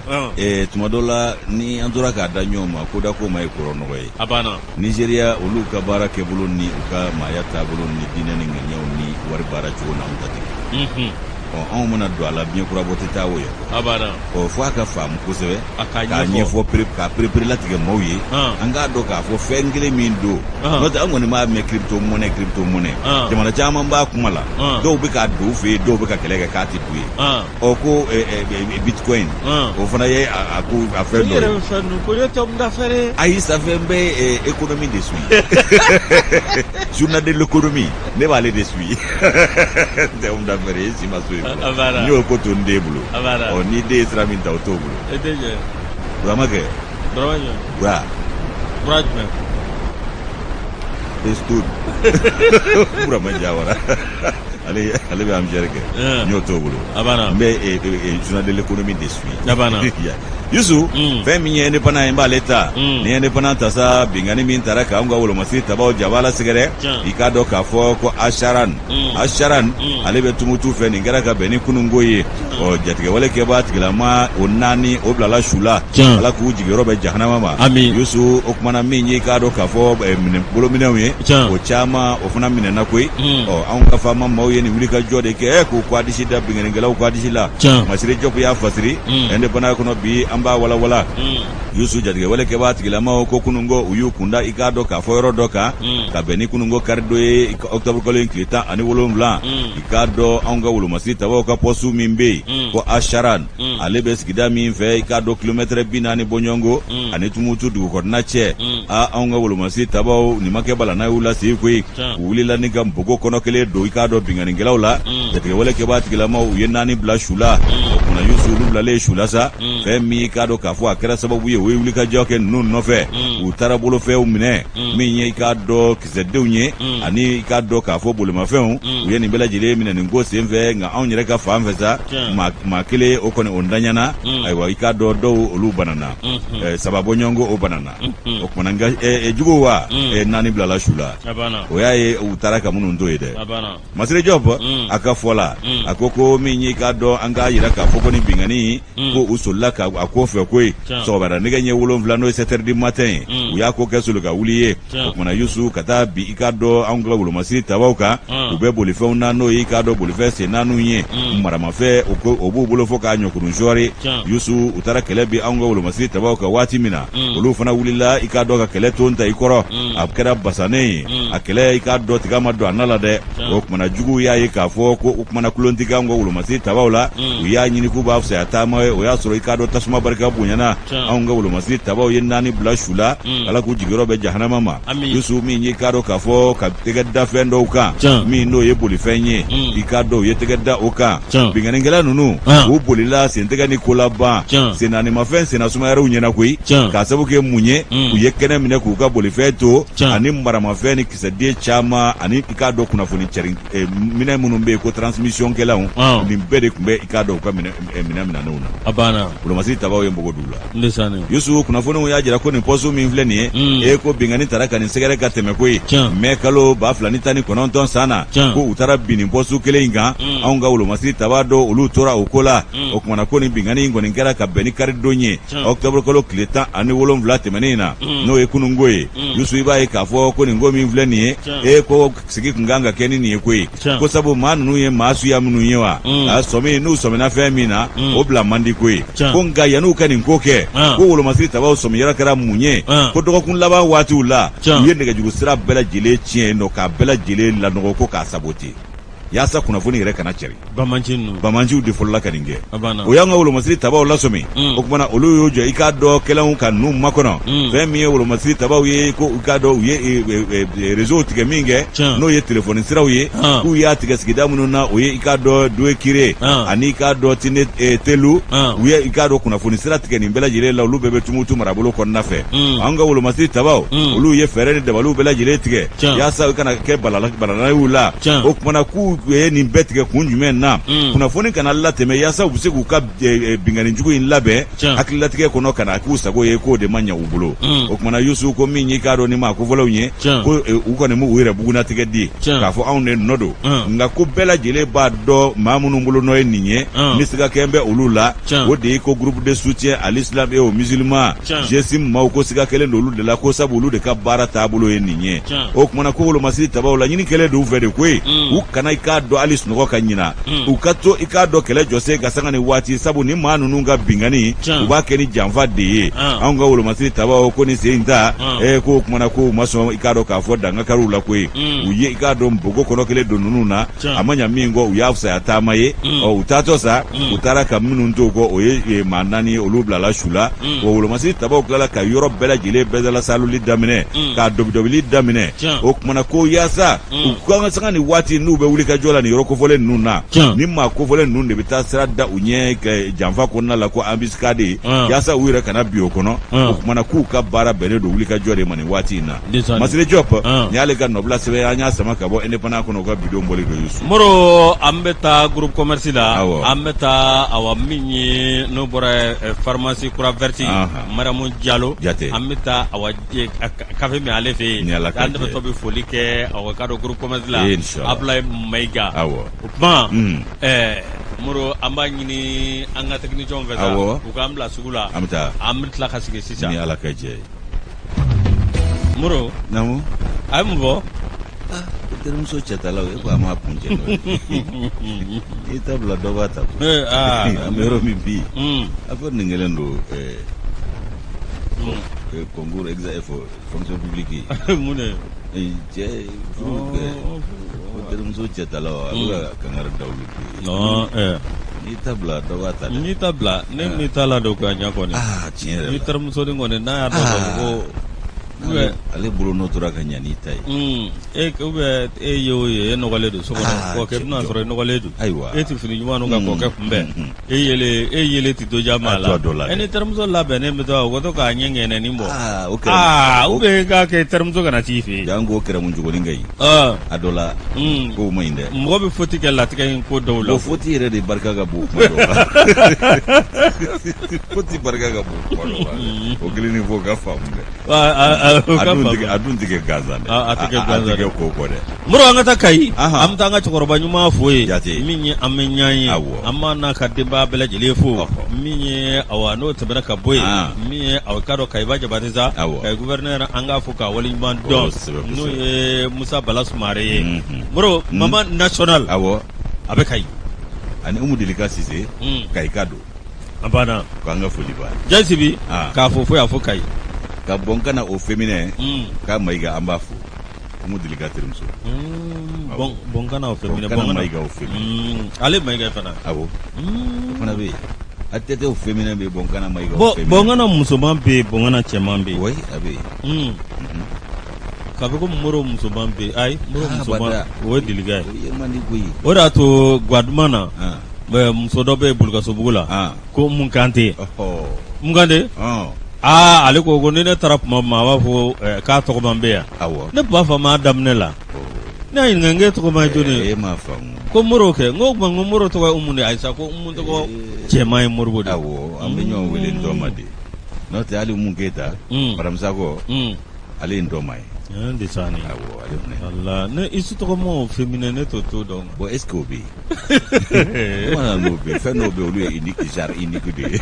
Tuma dɔ la, ni an tora k'a da ɲɔgɔn ma, ko da ko ma ye kɔrɔ nɔgɔ ye. A banna. Nizeriya, olu ka baara kɛbolo ni u ka maaya taabolo ni diinɛ ni ŋaniyaw ni wari baara cogo n'anw ta tɛ kelen. Ɔ anw mana don a la, biɲɛ kura bɔ tɛ taa o yɛrɛ. A banna. Ɔ fo a ka faamu kosɛbɛ. A k'a ɲɛfɔ k'a pereperelatigɛ maaw ye. An k'a dɔn k'a fɔ fɛn kelen min don. N'o tɛ, an kɔni b'a mɛn crypto monnaie, crypto monnaie. Jamana caman b'a kuma la. Dɔw bɛ k'a don u fɛ yen, dɔw bɛ ka kɛlɛ kɛ k'a tɛ don yen. Ɔ ko bitcoin, o fana ye a ko a fɛn dɔ ye. Yɛrɛ bɛ fɛn ninnu ko ne tɛ homme d'affaires ye. Ayi, ça fait n bɛ économie de suit. Journal de l'économie, ne b'ale de suit. N tɛ homme d'affaires ye, si ma so yen fɔlɔ. N y'o ko to n den bolo. Ɔ ni den ye sira min ta, o t'o bolo. E den jɛ. Burama kɛ. Burama jumɛn? Bura. Bura jumɛn? Stone. Burama Jawara. Ale bɛ AMGR kɛ. N y'o t'o bolo. A banna. N bɛ journal de l'économie de suit. A banna. Yusu, fɛn min ye indépendant ye, n b'ale ta. Ni ye indépendant ta sa, binkanni min taara k'anw ka wolomasiri tabaw jaba la sɛgɛrɛ, i k'a dɔn k'a fɔ ko Acharan, Acharan, ale bɛ Tumutu fɛ. Nin kɛra ka bɛn ni kununko ye. Ɔ jatigɛwale kɛbaa tigilama o naani, o bilala su la. Ala k'u jigiyɔrɔ bɛn jahanama ma. Ami. Yusu, o kumana min ye, i k'a dɔn k'a fɔ bolominɛnw ye, o caman o fana minɛna koyi. Ɔ anw ka faama maaw ye nin wulikajɔ de kɛ k'u k'a disi da binkannikɛlaw k'a disi la. Masire Jɔpu y'a fasiri indépendant kɔnɔ bi an. an b'a walawala. Yusu, jatigɛwale kɛbaa tigilamaw ko kununko u y'u kunda i k'a dɔn k'a fɔ yɔrɔ dɔ kan ka bɛn ni kununko karidon ye, octobre kalo in tile 17. I k'a dɔn anw ka wolomasiri tabaw ka poste min bɛ yen ko Acharan, ale bɛ sigida min fɛ, i k'a dɔn kilomɛtɛrɛ 40 bɔɲɔgɔnko ani Tumutu dugu kɔnɔna cɛ. Aa, anw ka wolomasiri tabaw, nin ma kɛ balana y'u la se koyi. U wulila ni ka npogo kɔnɔ kelen don i k'a dɔn binkannikɛlaw la. Jatigɛwale kɛbaa tigilamaw, u ye naani bila su la. O kumana Yusu, olu bilalen su la sa, fɛn min i k'a dɔn k'a fɔ a kɛra sababu ye, u ye wulikajɔ kɛ ninnu nɔfɛ, u taara bolofɛnw minɛ, min ye i k'a dɔn kisɛdenw ye ani i k'a dɔn k'a fɔ bolimafɛnw. U ye nin bɛɛ lajɛlen minɛ nin ko senfɛ. Nka anw yɛrɛ ka fan fɛ sa, maa kelen o kɔni o ntanyana. Ayiwa, i k'a dɔn dɔw olu banana, saba bɔɲɔgɔnko o banana. O kumana nka juguw wa naani bilala su la. O y'a ye u taara ka minnu to yen dɛ. Masire Jɔp a ka fɔ la, a ko ko min y'i k'a dɔn an k'a jira k'a fɔ ko ni binkanni ko u solila ka a ko fɛ koyi. Sɔgɔmada nɛgɛ ɲɛ 7, n'o ye 7 heures du matin ye, u y'a ko kɛ soli ka wuli ye. O kumana Yusu, ka taa bin i k'a dɔn anw ka wolomasiri tabaw kan, u bɛ bolifɛnw na, n'o ye i k'a dɔn bolifɛn sen naaniw ye, maramafɛn o b'u bolo fo k'a ɲɔkurun sɔɔri. Yusu, u taara kɛlɛ bin anw ka wolomasiri tabaw kan waati min na, olu fana wulila i k'a dɔn ka kɛlɛ ton ta i kɔrɔ. A kɛra basannen ye a kɛlɛ, i k'a dɔn tiga ma don a na la dɛ. O kumana juguw y'a ye k'a fɔ ko o kumana kulon tɛ anw ka wolomasiri tabaw la. U y'a ɲini k'u b'a fisaya taama ye. O y'a sɔrɔ i k'a dɔn tasuma barika bonyana. Anw ka wolomasiri tabaw ye naani bila su la. Ala k'u jigiyɔrɔ bɛn jahanama ma. Yusu, min y'i k'a dɔn k'a fɔ ka tɛgɛ da fɛn dɔw kan, min n'o ye bolifɛn ye, i k'a dɔn u ye tɛgɛ da o kan. Binkannikɛla ninnu, u bolila sentɛgɛ ni kolaban, sennaanimafɛn senna sumayara u ɲɛna koyi. K'a sabu kɛ mun ye? U ye kɛnɛ minɛ k'u ka bolifɛn to ani maramafɛn ni kisɛden caman ani i k'a dɔn kunnafoni cɛrin minɛn minnu bɛ yen ko transmission kɛlanw. Nin bɛɛ de tun bɛ i k'a dɔn u ka minɛn minɛnenw na. A banna. Wolomasiri tabaw ye npogo don u la. Yusu, kunnafoniw y'a jira ko nin poste min filɛ nin ye, e ko binkanni taara ka nin sɛgɛrɛ ka tɛmɛ koyi. Mɛ kalo 2019 san na, ko u taara bin nin poste kelen in kan. Anw ka wolomasiri taba dɔw, olu tora o ko la. O kumana ko nin binkanni in kɔni kɛra ka bɛn ni karidon ye, octobre kalo tile 17 tɛmɛnen in na, n'o ye kununko ye. Yusu, i b'a ye k'a fɔ ko nin ko min filɛ nin ye, e ko sigi tun kan ka kɛ ni nin ye koyi, ko sabu maa ninnu ye maa suya minnu ye wa, a sɔmi n'u sɔmina fɛn min na, o bila man di koyi. Ko nka yan'u ka nin ko kɛ, ko wolomasiri tabaw sɔmiyɔrɔ kɛra mun ye? Ko dɔgɔkun laban waatiw la, u ye nɛgɛjuru sira bɛɛ lajɛlen tiɲɛ yen nɔ, k'a bɛɛ lajɛlen lanɔgɔ, ko k'a saboter yaasa kunnafoni yɛrɛ kana cɛri. Banbaanciw de fɔlɔla ka nin kɛ. O y'an ka wolomasiri tabaw lasɔmi. O kumana olu y'u jɔ i k'a dɔn kɛlɛw ka ninnu makɔnɔ. Fɛn min ye wolomasiri tabaw ye, ko u k'a dɔn u ye réseau tigɛ min kɛ, n'o ye telefɔni siraw ye, k'u y'a tigɛ sigida minnu na, o ye i k'a dɔn Duekire ani i k'a dɔn Tine Telu. U ye i k'a dɔn kunnafoni sira tigɛ nin bɛɛ lajɛlen la. Olu bɛɛ bɛ Tumutu marabolo kɔnɔna fɛ. An ka wolomasiri tabaw, olu ye fɛɛrɛ ni dabaliw bɛɛ lajɛlen tigɛ yaasa u kana kɛ balala y'u la. O kumana k'u ye nin bɛɛ tigɛ kun jumɛn na? Kunnafoni kana latɛmɛ yaasa u bɛ se k'u ka binkanni jugu in labɛn hakililatigɛ kɔnɔ ka na k'u sago ye, k'o de ma ɲɛ u bolo. O kumana Yusu, ko min y'i k'a dɔn ni maa kofɔlenw ye, ko u kɔni m'u yɛrɛ bugunnatigɛ di k'a fɔ anw de nɔ don, nka ko bɛɛ lajɛlen b'a dɔn maa minnu bolo nɔ ye nin ye, ni siga kɛn bɛ olu la, o de ye ko groupe de soutien à l'islam et aux musulmans, GSIM maaw, ko siga kɛlen don olu de la, ko sabu olu de ka baara taabolo ye nin ye. O kumana ko wolomasiri tabaw laɲini kɛlen don u fɛ de koyi, u kana i k'a dɔn hali sunɔgɔ ka ɲina, u ka to i k'a dɔn kɛlɛ jɔsen ka sanga ni waati, sabu ni maa ninnu ka binkanni, u b'a kɛ ni janfa de ye. Anw ka wolomasiri tabaw ko ni sen in ta, ko o kumana ko u ma sɔn i k'a dɔn k'a fɔ dankakariw la koyi. U ye i k'a dɔn npogo kɔnɔ kelen don ninnu na. A ma ɲa min kɔ, u y'a fisaya taama ye. Ɔ, u taatɔ sa, u taara ka minnu to kɔ, o ye maa naani ye, olu bilala su la. Wa wolomasiri tabaw tilala ka yɔrɔ bɛɛ lajɛlen bɛɛdalasaloli daminɛ, k'a dɔbidɔbili daminɛ. O kumana ko yaasa u ka sanga ni waati n'u bɛ wuli ka jɔ la nin yɔrɔ kofɔlen ninnu na, ni maa kofɔlen ninnu de bɛ taa sira da u ɲɛ janfa kɔnɔna la, ko embuscade, yaasa u yɛrɛ kana bin o kɔnɔ. O kumana k'u ka baara bɛnnen don wuli ka jɔ de ma nin waati in na. Masire Diop, nin y'ale ka nɔbila sɛbɛn, an y'a sama ka bɔ Indépendant kɔnɔ, u ka bidon bɔli don Yusu. Moro, an bɛ taa groupe commerce la, an bɛ taa awa min ye n'o bɔra pharmacie Croix Verte, Mariamu Jalo, an bɛ taa awa kafe min ale fɛ yen, an tɛmɛtɔ bɛ foli kɛ awa k'a dɔn groupe commerce la, Abulaye Mayiga. O tuma Moro, an b'a ɲini an ka technicien fɛ sa, u k'an bila sugu la, an bɛ taa, an bɛ tila ka segin sisan ni Ala ka jɛ ye. Moro, naamu. A ye mun fɔ? Terimuso cɛtalaw e ko a ma kun cɛ n'o ye n'i ta bila dɔ b'a ta an bɛ yɔrɔ min bi a fɔ nin kɛlen don concours fonction publique ye mun de cɛ furu ko terimuso cɛtalaw a bɛ ka kangari da olu bi n'i ta bila dɔ b'a ta n'i ta bila ne m'i ta la don ka ɲɛ kɔni tiɲɛ yɛrɛ la ni terimusonin kɔni n'a y'a dɔn k'a fɔ ko ale bolo n'o tora ka ɲɛ n'i ta ye e ou bien e ye o ye e nɔgɔlen don so kɔnɔ kɔkɛ bɛna sɔrɔ e nɔgɔlen don ayiwa e tɛ fini ɲuman ka kɔkɛ kunbɛn e yelen e yelen tɛ dɔ diya maa la e ni terimuso labɛnnen bɛ to o ka to k'a ɲɛ ŋɛnɛnin bɔ aa ou bien k'a kɛ terimuso kana t'i fɛ yen janko kɛrɛmu cogonin ka ɲi a dɔ la kow man ɲi dɛ mɔgɔ bɛ faute kɛ latigɛ in ko dɔw la faute yɛrɛ de barika ka bon kuma dɔw la faute barika ka bon kuma dɔw la o kelen ni fo ka faamu dɛ a dun tɛ kɛ gansan dɛ a tɛ kɛ gansan a tɛ kɛ ko kɔ dɛ Moro an ka taa Kayi an bɛ taa an ka cɛkɔrɔba ɲuman fo yen jate min ye an bɛ ɲan ye awɔ an b'a n'a ka denbaya bɛɛ lajɛlen fo min ye awa n'o tɛmɛna ka bɔ yen min ye aw k'a dɔn Kayiba Jabate sa Kayi gouverneur an k'a fo k'a waleɲuman dɔn n'o ye Musa Bala Sumare ye Moro Mama national awɔ a bɛ Kayi ani Umu Delika Sise Kayika don a banna k'an ka foli b'a ye Jasibi k'a fo fo y'a fo Kayi ka Bɔnkana au féminin k'a Mayiga an b'a fo Umu Delika terimuso Bɔnkana au féminin Bɔnkana Mayiga au féminin ale Mayiga fana awɔ o fana bɛ yen ATT au féminin bɛ yen Bɔnkana Mayiga au féminin Bɔnkana musoman bɛ yen Bɔnkana cɛman bɛ yen oui a bɛ yen k'a fɔ ko Moro musoman bɛ yen ayi Moro musoman o ye Delika ye o ye man di koyi o de y'a to Gwaduma na muso dɔ bɛ yen Bulukasobugu la ko Umu Kante Umu Kante aa ale ko ko ni ne taara tuma ma a b'a fɔ k'a tɔgɔman bɛ yan ne tun b'a fɔ a daminɛ la ne y'a ɲininka k'e tɔgɔma ye jɔni ye e m'a faamu ko Moro kɛ n ko o tuma ko Moro tɔgɔ ye Umu de ye ayisa ko Umu tɔgɔ cɛman ye Moribo de awɔ an bɛ ɲɔgɔn wele n tɔgɔma de n'o tɛ hali Umu Keyita madame Sakɔ ale ye n tɔgɔma ye de sa ni awɔ ale fana wala ne isu tɔgɔma au féminin ne t'o t'o dɔn bon est ce que o bɛ yen mana n'o bɛ yen fɛn dɔw bɛ yen olu ye unique genre unique de ye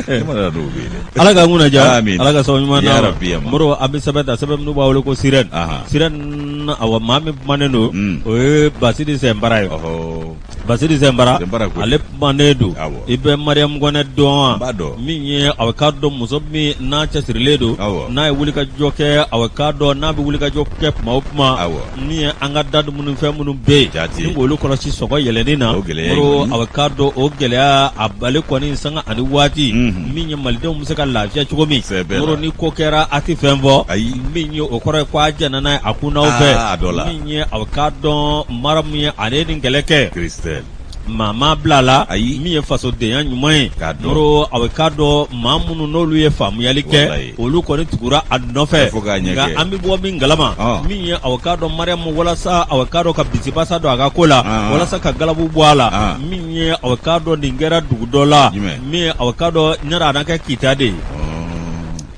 ne mana n'o bɛ yen dɛ ala k'an kunna diya Amin. ala ka sababu ɲuman Ya d'an ma Rabbi, amin. Moro an bɛ sɛbɛn ta sɛbɛn minnu b'a wele ko sirène Ahan. sirène awa maa min kumanen don o ye Basidi Sɛnbara ye ɔhɔ Basidi Sɛnbara Sɛnbara ko ale kumanen don Awɔ. i bɛ Mariam Kɔnɛ dɔn wa N b'a dɔn. min ye aw k'a dɔn muso min n'a cɛsirilen don Awɔ. n'a ye wulikajɔ kɛ aw k'a dɔn n'a bɛ wulikajɔ kɛ tuma o tuma Awɔ. min ye an ka da dumunifɛn minnu bɛ yen Jate. ni k'olu kɔlɔsi sɔngɔ yɛlɛnni na O gɛlɛya in Moro kɔni. aw k'a dɔn o gɛlɛya a bale kɔni sanga ani waati Mhm. min ye malidenw bɛ se ka lafiya cogo min Sɛbɛ la. Moro ni ko kɛra a tɛ fɛn fɔ Ayi. min ye o kɔrɔ ye ko a jɛnna n'a ye a kunnaw fɛ Aa, a dɔ la. min ye aw k'a dɔn Mariam ye ale ye nin kɛlɛ kɛ Christelle maa ma bila a la Ayi. min ye fasodenya ɲuman ye K'a dɔn. Moro aw k'a dɔn maa minnu n'olu ye faamuyali kɛ Walayi. olu kɔni tugura a nɔfɛ Fo k'a ɲɛ nka kɛ. an bɛ bɔ min kalama Ɔn. min ye aw k'a dɔn Mariam walasa aw k'a dɔn ka bisibasa don a ka ko la Ɔn. walasa ka galabu bɔ a la Ɔn. min ye aw k'a dɔn nin kɛra dugu dɔ la Jumɛn? min ye aw k'a dɔn ɲara a na kɛ Kita de ye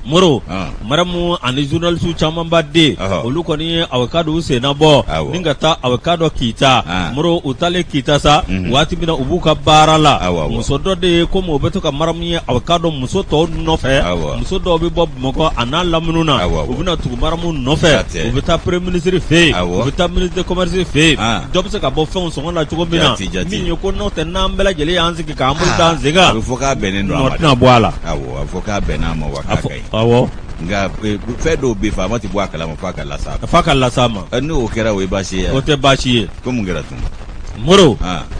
Moro Mariam ani journaliste camanba de olu kɔni ye aw k'a dɔn u senna bɔ ni ka taa aw k'a dɔn Kita Moro u taalen Kita sa waati min na u b'u ka baara la muso dɔ de ye komi u bɛ to ka Mariam ye aw k'a dɔn muso tɔw nɔfɛ muso dɔw bɛ bɔ Bamakɔ a n'a lamini na u bɛna tugu Mariam nɔfɛ u bɛ taa premier ministre fɛ yen u bɛ taa ministre de commerce fɛ yen dɔ bɛ se ka bɔ fɛnw sɔngɔ la cogo min na min ye ko n'o tɛ n'an bɛɛ lajɛlen y'an sigi k'an bolo d'an sen kan a bɛ fɔ k'a bɛnnen don a ma tɛna bɔ a la awɔ a bɛ fɔ k'a bɛnna a ma wa k'a ka ɲi awɔ nka fɛn dɔw bɛ yen faama tɛ bɔ a kalama f'a ka las'a ma f'a ka las'a ma n'o kɛra o ye baasi ye o tɛ baasi ye ko mun kɛra tun Moro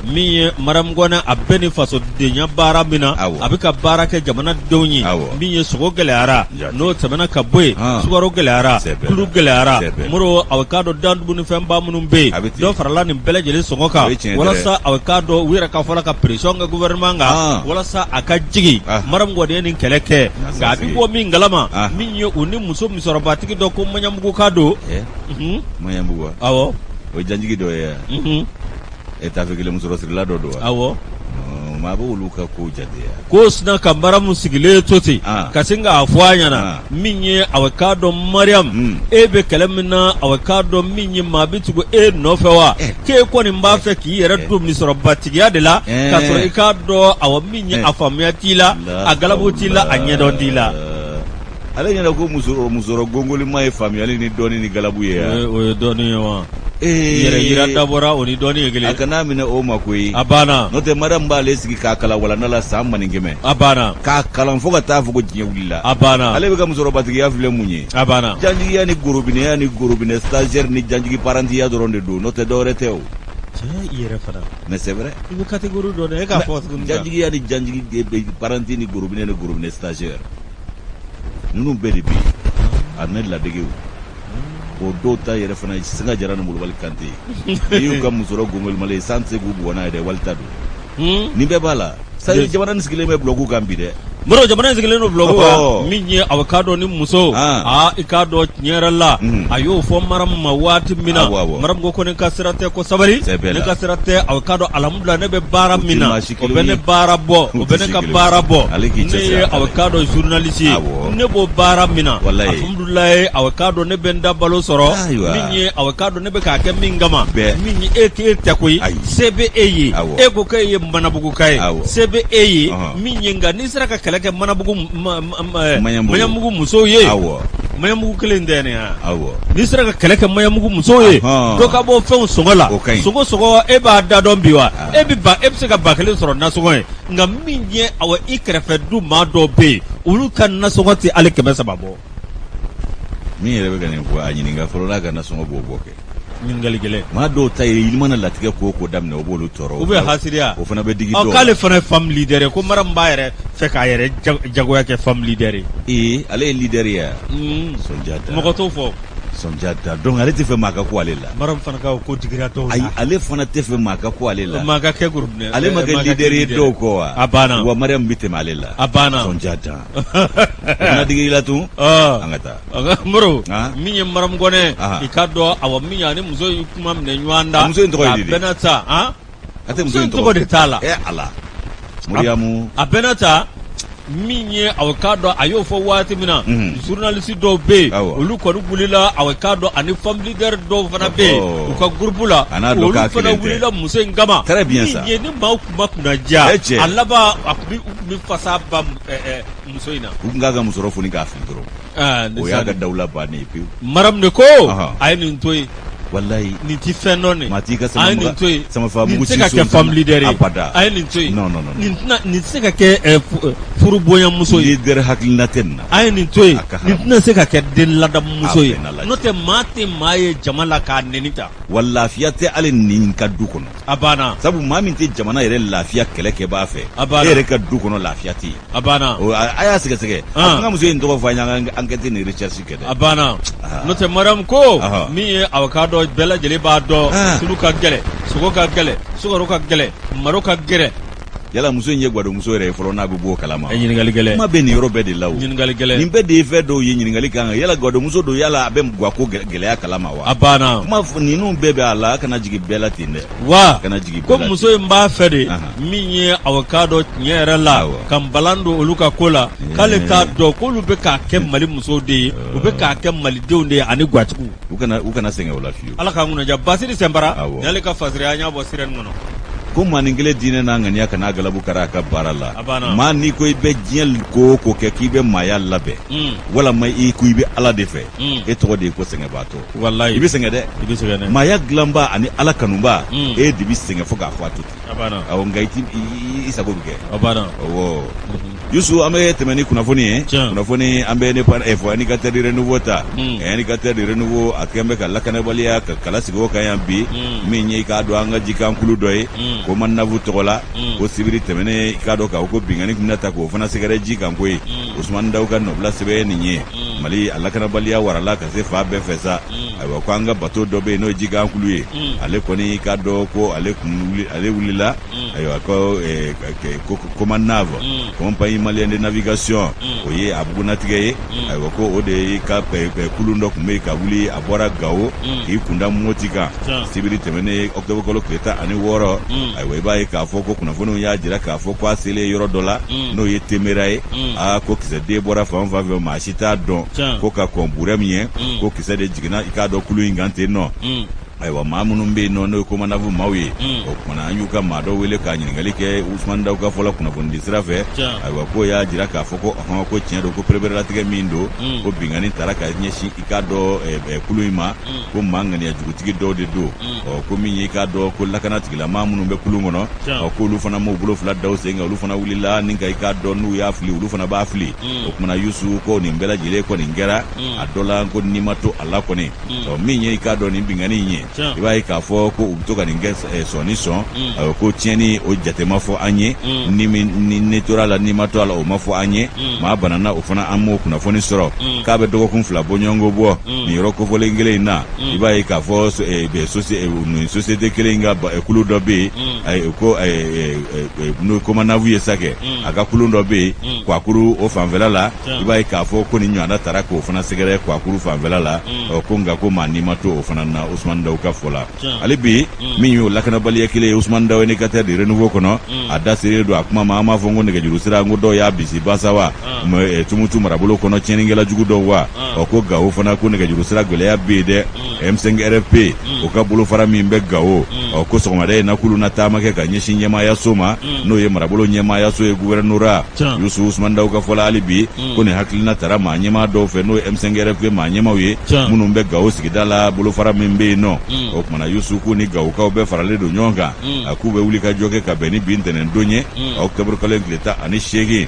min ye Mariam Kɔnɛ a bɛ nin fasodenya baara min na a bɛ ka baara kɛ jamanadenw ye min ye sogo gɛlɛyara n'o tɛmɛna ka bɔ yen sukaro gɛlɛyara tulu gɛlɛyara Moro aw k'a dɔn dan dumunifɛnba minnu bɛ yen dɔ farala nin bɛɛ lajɛlen sɔngɔ kan walasa aw k'a dɔn u yɛrɛ ka fɔ la ka pression kɛ gouvernement kan walasa a ka jigin Mariam kɔni ye nin kɛlɛ kɛ nka a bɛ bɔ min kalama min ye u ni muso musɔrɔbatigi dɔ ko Maɲanbuguka don Maɲanbugu awɔ o ye janjigi dɔ ye yan e tafe kelen musɔrɔsirila dɔ don wa awɔ maa bɛ olu ka kow jate yan ko sina ka Mariam sigilen to ten ka sin k'a fɔ a ɲɛna min ye aw k'a dɔn Mariam e bɛ kɛlɛ min na aw k'a dɔn min ye maa bɛ tugu e nɔfɛ wa k'e kɔni b'a fɛ k'i yɛrɛ don musɔrɔbatigiya de la k'a sɔrɔ i k'a dɔn awa min ye a faamuya t'i la a galabu t'i la a ɲɛdɔn t'i la. Ale ɲɛna ko musɔrɔ gongolima ye faamuyali ni dɔnni ni galabu ye o ye dɔnni ye wa yɛrɛ yira dabɔra o ni dɔnni ye kelen a kana minɛ o ma koyi a banna n'o tɛ Mariam b'ale sigi k'a kalan walanda la san maninkɛmɛ a banna k'a kalan fo ka taa fɔ ko diɲɛ wulila a banna ale bɛ ka musɔrɔbatigiya filɛ mun ye a banna janjigiya ni gorobinɛya ni gorobinɛ stagiaire ni janjigi parantiya dɔrɔn de don n'o tɛ dɔwɛrɛ tɛ o cɛ i yɛrɛ fana mais c'est vrai i bɛ catégorie dɔ dɔn e k'a fɔ tuguni janjigiya ni janjigi paranti ni gorobinɛ ni gorobinɛ stagiaire ninnu bɛɛ de bɛ yen a ne ladegew o dɔw ta yɛrɛ fana ye singa jara ni molobali kante ye n'i y'u ka musɔrɔ gongolimalen ye san tɛ se k'u bugɔ n'a ye dɛ walita don nin bɛɛ b'a la c'est-à-dire jamana nin sigilen bɛ bulɔku kan bi dɛ Moro jamana in sigilen don bulɔku kan min ye a k'a dɔn ni muso aa i k'a dɔn tiɲɛ yɛrɛ la a y'o fɔ Mariam ma waati min na Mariam ko ko ne ka sira tɛ ko sabali ne ka sira tɛ a k'a dɔn alihamudulila ne bɛ baara min na o bɛ ne baara bɔ o bɛ ne ka baara bɔ ne ye a k'a dɔn journaliste ye ne b'o baara min na alihamudulilayi a k'a dɔn ne bɛ n da balo sɔrɔ min ye a k'a dɔn ne bɛ k'a kɛ min kama min ye e e tɛ koyi se bɛ e ye e ko k'e ye manabuguka ye se bɛ e ye min ye nka n'i sera ka kɛlɛ kɛ manabugu maɲanbugu musow ye maɲanbugu kelen tɛ nin ya n'i sera ka kɛlɛ kɛ maɲanbugu musow ye dɔ ka bɔ fɛnw sɔngɔ la sogo sɔngɔ e b'a da dɔn bi wa e bɛ e bɛ se ka 1000 sɔrɔ nasɔngɔ ye nka min ye awa i kɛrɛfɛ du maa dɔw bɛ yen olu ka nasɔngɔ tɛ hali 300 bɔ min yɛrɛ bɛ ka nin fɔ a ɲininka fɔlɔ n'a ka nasɔngɔ b'o bɔ kɛ ɲininkali gɛlɛn maa dɔw ta ye i mana latigɛ ko o ko daminɛ o b'olu tɔɔrɔ u bɛ hasidiya o fana bɛ digi dɔw k'ale fana ye femme leader ye ko Mariam b'a yɛrɛ fɛ k'a yɛrɛ jagoya kɛ femme leader ye ee ale ye leader ye wa sonja da mɔgɔ t'o fɔ sonja da donc ale tɛ fɛ maa ka ko ale la Mariam fana ka ko digira dɔw la ayi ale fana tɛ fɛ maa ka ko ale la maa ka kɛ groupe ale ma kɛ leader ye dɔw kɔ wa a banna wa Mariam bɛ tɛmɛ ale la a banna sonja da o digi i la tun an ka taa Moro min ye Mariam Kɔnɛ i k'a dɔn awa min ye ani muso ye kuma minɛ ɲɔgɔn da muso in tɔgɔ ye di a bɛnna ta a tɛ muso in tɔgɔ de t'a la ala Mariamu a bɛnna ta min ye aw k'a dɔn a y'o fɔ waati min na journaliste dɔw bɛ yen olu kɔni wulila aw k'a dɔn ani femme leader dɔw fana bɛ yen u ka groupe la olu fana wulila muso in kama min ye ni maaw tun ma kunna diya a laban a tun bɛ fasa ba muso in na u tun k'a ka musɔrɔ foni k'a fili dɔrɔn o y'a ka dawula bannen ye pewu Mariam de ko a ye nin to yen walayi nin ti fɛn dɔn maa t'i ka a ye nin to yen samafa nin tɛ se ka kɛ femme leader ye abada a ye nin to yen non non non nin tɛna nin tɛ se ka kɛ furu bonyamuso ye leader hakilina tɛ nin na a ye nin to yen nin tɛna se ka kɛ den ladamumuso ye n'o tɛ maa tɛ maa ye jama la k'a nɛni ta wa lafiya tɛ hali nin ka du kɔnɔ a banna sabu maa min tɛ jamana yɛrɛ lafiya kɛlɛ kɛbaa fɛ a banna e yɛrɛ ka du kɔnɔ lafiya tɛ yen a banna a y'a sɛgɛsɛgɛ a kan ka muso in tɔgɔ fɔ an ye an ka enquête ni recherche kɛ dɛ a banna n'o tɛ Mariam ko min ye aw k'a dɔn bɛɛ lajɛlen b'a dɔn tulu ka gɛlɛn sogo ka gɛlɛn sukaro ka gɛlɛn malo ka gɛlɛn yala muso in ye gwadonmuso yɛrɛ ye fɔlɔ n'a bɛ bɔ o kalama ɲininkali gɛlɛn kuma bɛ nin yɔrɔ bɛɛ de la o ɲininkali gɛlɛn nin bɛɛ de ye fɛn dɔw ye ɲininkali kan kan yala gwadonmuso don yala a bɛ gwako gɛlɛya kalama wa a banna kuma ninnu bɛɛ bɛ a la a kana jigin bɛɛ la ten dɛ wa kana jigin ko muso in b'a fɛ de min ye aw k'a dɔn tiɲɛ yɛrɛ la ka balan don olu ka ko la k'ale t'a dɔn k'olu bɛ k'a kɛ mali musow de ye u bɛ k'a kɛ malidenw de ye ani gwatigiw u kana sɛgɛn o la fiyewu ala k'an kunnaja basiri sɛnpara n'ale ka fasiri an y'a bɔ sirɛni kɔnɔ ko maanin kelen diinɛ n'a ŋaniya kana galabu kari a ka baara la maa n'i ko i bɛ diɲɛ ko o ko kɛ k'i bɛ maaya labɛn walama i ko i bɛ ala de fɛ e tɔgɔ de ye ko sɛgɛnbaatɔ walayi i bɛ sɛgɛn dɛ i bɛ sɛgɛn dɛ maaya dilanba ani ala kanuba e de bɛ sɛgɛn fo k'a fɔ a to ten awɔ nka i ti i sago bɛ kɛ a banna awɔ Yusu an bɛ tɛmɛ ni kunnafoni ye kunnafoni an bɛ ne fɔ indicateur du renouveau ta indicateur du renouveau a kɛlen bɛ ka lakanabaliya ka kala sigi o kan yan bi min ye i k'a dɔn an ka jikankulu dɔ ye ko COMANAV tɔgɔ la ko sibiri tɛmɛnen i k'a dɔn k'a fɔ ko binkanni tun bɛna ta k'o fana sɛgɛrɛ ji kan koyi Usumani Dawu ka nɔbila sɛbɛn ye nin ye Mali a lakanabaliya warala ka se fan bɛɛ fɛ sa ayiwa ko an ka bato dɔ bɛ yen n'o ye jikankulu ye ale kɔni i k'a dɔn ko ale ale wulila ayiwa ko COMANAV compagnie malienne de navigation o ye a bugunnatigɛ ye ayiwa ko o de ye ka kulun dɔ tun bɛ yen ka wuli a bɔra Gawo k'i kunda Moti kan sibiri tɛmɛnen octobre kalo tile 16 ayiwa i b'a ye k'a fɔ ko kunnafoniw y'a jira k'a fɔ ko a selen yɔrɔ dɔ la n'o ye Temera ye aa ko kisɛden bɔra fan fan fɛ maa si t'a dɔn ko ka kɔn Burɛmu ɲɛ ko kisɛ de jiginna i k'a dɔn kulun in kan ten nɔ. Ayiwa, maa minnu bɛ yen nɔ, n'o ye COMANAV maaw ye, o kumana an y'u ka maa dɔ wele k'a ɲininkali kɛ Usumani Daw ka fɔ la kunnafonidi sira fɛ. Ayiwa, k'o y'a jira k'a fɔ ko ɔhɔn, ko tiɲɛ don, ko pereperelatigɛ min don, ko binkanni tara ka ɲɛsin i k'a dɔn kulu in ma, ko maa ŋaniya jugutigi dɔw de don. Ɔ, ko min ye i k'a dɔn ko lakana tigilamaa minnu bɛ kulu kɔnɔ, ɔ, k'olu fana m'u bolo fila da u sen kan, olu fana wulila ni ka i k'a dɔn n'u y'a fili, olu fana b'a fili. O kumana Yusu, ko nin bɛɛ lajɛlen kɔni kɛra a dɔ la, ko ni ma to a la kɔni. Ɔ, min ye i k'a dɔn nin binkanni in ye, i b'a ye k'a fɔ ko u bɛ to ka nin kɛ sɔn ni sɔn. Ayiwa, ko tiɲɛni o jate ma fɔ an ye, ni ni tora a la, ni ma to a la, o ma fɔ an ye. Maa banana, o fana an m'o kunnafoni sɔrɔ. K'a bɛ dɔgɔkun 2 bɔɲɔgɔnko bɔ nin yɔrɔ kofɔlen kelen in na. I b'a ye k'a fɔ nin société kelen in ka kulu dɔ bɛ yen, ko n'o ye COMANAV ye sa kɛ, a ka kulu dɔ bɛ yen Kwakuru o fanfɛla la. I b'a ye k'a fɔ ko nin ɲɔgɔnna tara k'o fana sɛgɛrɛ Kwakuru fanfɛla la. Ɔ, ko nka ko maa ni ma to o fana na, Usumani Daw ka fɔ la. Hali bi, min y'o lakanabaliya kelen ye, Usumani Daw, Indicateur du Renouveau kɔnɔ, a da selen don a kuma ma. An b'a fɔ ko nɛgɛjuru sira, ko dɔw y'a bisi basa wa, Tumutu marabolo kɔnɔ, tiɲɛnikɛla jugu dɔw wa. Ɔ, ko Gawo fana, ko nɛgɛjuru sira gɛlɛya bɛ yen dɛ. M5 RFP, o ka bolofara min bɛ Gawo, ɔ, ko sɔgɔmada in na k'olu na taama kɛ ka ɲɛsin ɲɛmaayaso ma, n'o ye marabolo ɲɛmaayaso ye, gouvernorat. Yusu, Usumani Daw ka fɔ la, hali bi, ko nin hakilina tara maa ɲɛmaa dɔw fɛ, n'o ye M5 RFP maa ɲɛmaaw ye minnu bɛ Gawo sigida la, bolofara min bɛ yen nɔ. O kumana Yusu, k'u ni Gawokaw bɛɛ faralen don ɲɔgɔn kan, a k'u bɛ wuli ka jɔ kɛ ka bɛn ni bi ntɛnɛndon ye, octobre kalo in tile 18,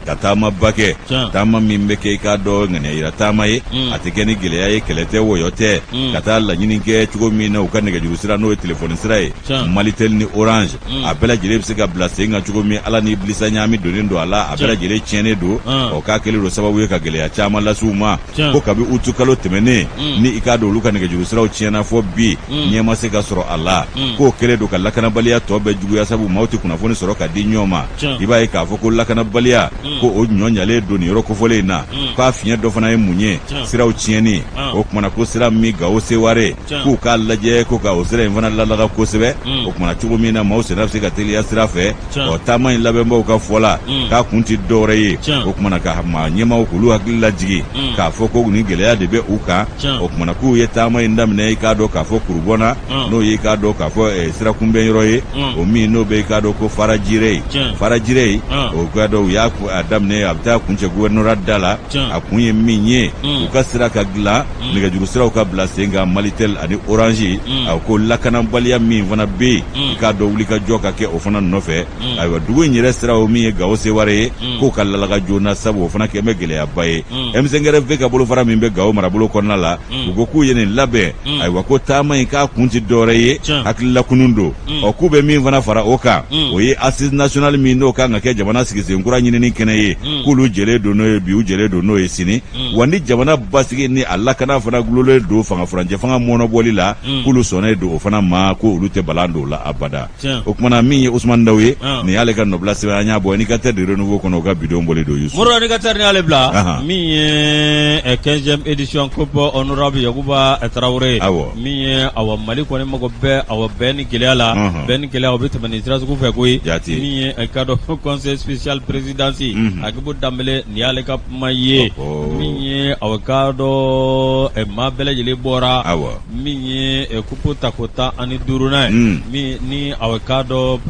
ka taamaba kɛ, taama min bɛ kɛ i k'a dɔn ŋaniya yira taama ye, a tɛ kɛ ni gɛlɛya ye, kɛlɛ tɛ, wɔyɔ tɛ, ka taa laɲini kɛ cogo min na u ka nɛgɛjuru sira, n'o ye telefɔni sira ye, Malitel ni Orange, a bɛɛ lajɛlen bɛ se ka bila sen kan cogo min. Ala ni bilisa ɲaami donnen don a la, a bɛɛ lajɛlen tiɲɛnen don. Ɔ, k'a kɛlen don sababu ye ka gɛlɛya caman lase u ma, ko kabi utu kalo tɛmɛnen ni i k'a dɔn olu ka nɛgɛjuru siraw tiɲɛna, fɔ bi ɲɛ ma se ka sɔrɔ a la. K'o kɛlen don ka lakanabaliya tɔ bɛɛ juguya, sabu maaw tɛ kunnafoni sɔrɔ ka di ɲɔgɔn ma. I b'a ye k'a fɔ ko lakanabaliya, ko o ɲɔ ɲalen don nin yɔrɔ kofɔlen in na. K'a fiɲɛ dɔ fana ye mun ye? Siraw tiɲɛni. O kumana ko sira min Gawo Seware, k'u k'a lajɛ ko ka o sira in fana lalaga kosɛbɛ. O kumana cogo min na maaw senna bɛ se ka teliya sira fɛ. Ɔ, taama in labɛnbaw ka fɔ la, k'a kun tɛ dɔwɛrɛ ye, o kumana ka maa ɲɛmaaw k'olu hakili lajigin k'a fɔ ko nin gɛlɛya de bɛ u kan. O kumana k'u ye taama in daminɛ i k'a dɔn k'a fɔ Kurubɔnna, n'o ye i k'a dɔn k'a fɔ sirakunbɛn yɔrɔ ye, o min n'o bɛ i k'a dɔn ko Farajire, Farajire, o k'a dɔn u y'a daminɛ, a bɛ taa kuncɛ gouvernorat da la. A kun ye min ye, u ka sira ka dilan, nɛgɛjuru siraw ka bila sen kan, Malitel ani Orange. A ko lakanabaliya min fana bɛ yen, i k'a dɔn wulikajɔ ka kɛ o fana nɔfɛ. Ayiwa, dugu in yɛrɛ siraw min ye Gawo Seware ye, k'o ka lalaga joona, sabu o fana kɛlen bɛ gɛlɛyaba ye. M5 RFP ka bolofara min bɛ Gawo marabolo kɔnɔna la, u ko k'u ye nin labɛn. Ayiwa, ko taama in k'a kun tɛ dɔwɛrɛ ye, hakililakunun don. Ɔ, k'u bɛ min fana fara o kan, o ye assise nationale min n'o kan ka kɛ jamana sigisenkura ɲinini kɛnɛ ye, k'olu jɛlen don n'o ye bi, u jɛlen don n'o ye sini. Wa ni jamana basigi ni a lakana fana gulonlen don fanga furancɛ fanga mɔnɔbɔli la, k'olu sɔnnen don o fana ma, ko olu tɛ balan don o la abada. O kumana min ye Usumani Daw ye, nin y'ale ka nɔbila sɛbɛn, an y'a bɔ Indicateur du Renouveau kɔnɔ, o ka bidon bɔlen don, Yusu. Moro, Indicateur ni y'ale bila min ye 15e édition coupe honorable Yakuba Tarawele, min ye awa Mali kɔni mago bɛ awa bɛn ni kelenya la, bɛn ni kelenya o bɛ tɛmɛ nin sira sugu fɛ koyi. Min ye i k'a dɔn conseil spécial présidence, Agibu Danbele, nin y'ale ka kuma ye. Min ye awa k'a dɔn maa bɛɛ lajɛlen bɔra min ye kupu tako 15nan ye, min ni awa k'a dɔn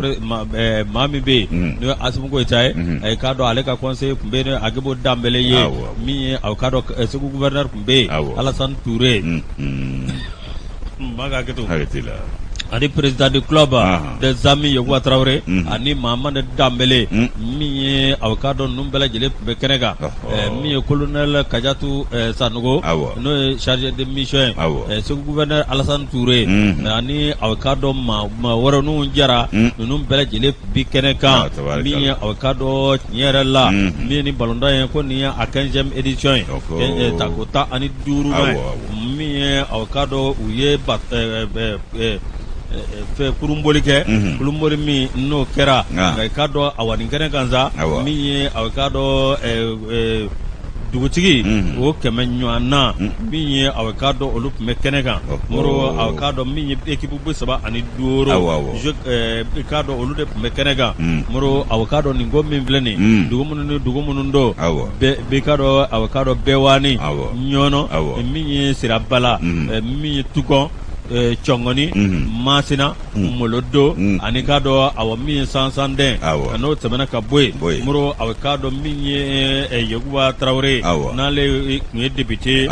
maa min bɛ yen n'o ye Asimi Goyita ye, a k'a dɔn ale ka conseiller tun bɛ yen, Agibu Danbele ye. Min ye awa k'a dɔn Segu gouverneur tun bɛ yen, Alasani Ture, ani président du club des amis Yakuba Tarawele, ani Mahamadu Danbele. Min ye awa k'a dɔn ninnu bɛɛ lajɛlen tun bɛ kɛnɛ kan. Min ye colonel Kajatu Sanogo, n'o ye chargé de mission ye, Segu gouverneur Alasani Ture, ani awa k'a dɔn maa wɛrɛ ninnu jara, ninnu bɛɛ lajɛlen bi kɛnɛ kan. Min ye awa k'a dɔn tiɲɛ yɛrɛ la, min ye ni balontan ye, ko nin ye a 15e édition ye, tako 15nan ye. Min ye awa k'a dɔn u ye fɛ kurunboli kɛ, kurunboli min n'o kɛra, nka i k'a dɔn awa nin kɛnɛ kan sa, min ye awa k'a dɔn dugutigi o 100 ɲɔgɔn na, min ye awa k'a dɔn olu tun bɛ kɛnɛ kan. Moro, awa k'a dɔn min ye équipe 35, i k'a dɔn olu de tun bɛ kɛnɛ kan. Moro, awa k'a dɔn nin ko min filɛ nin, dugu minnu ni dugu minnu don, bɛɛ k'a dɔn awa k'a dɔn Bɛwani, Ɲɔnɔ, min ye Sirabala, min ye Tukɔn. Cɔngɔni Masina Molodo ani k'a dɔn awa min ye Sansandɛn n'o tɛmɛna ka bɔ yen Moro awa k'a dɔn min ye Yakuba Tarawele n'ale tun ye député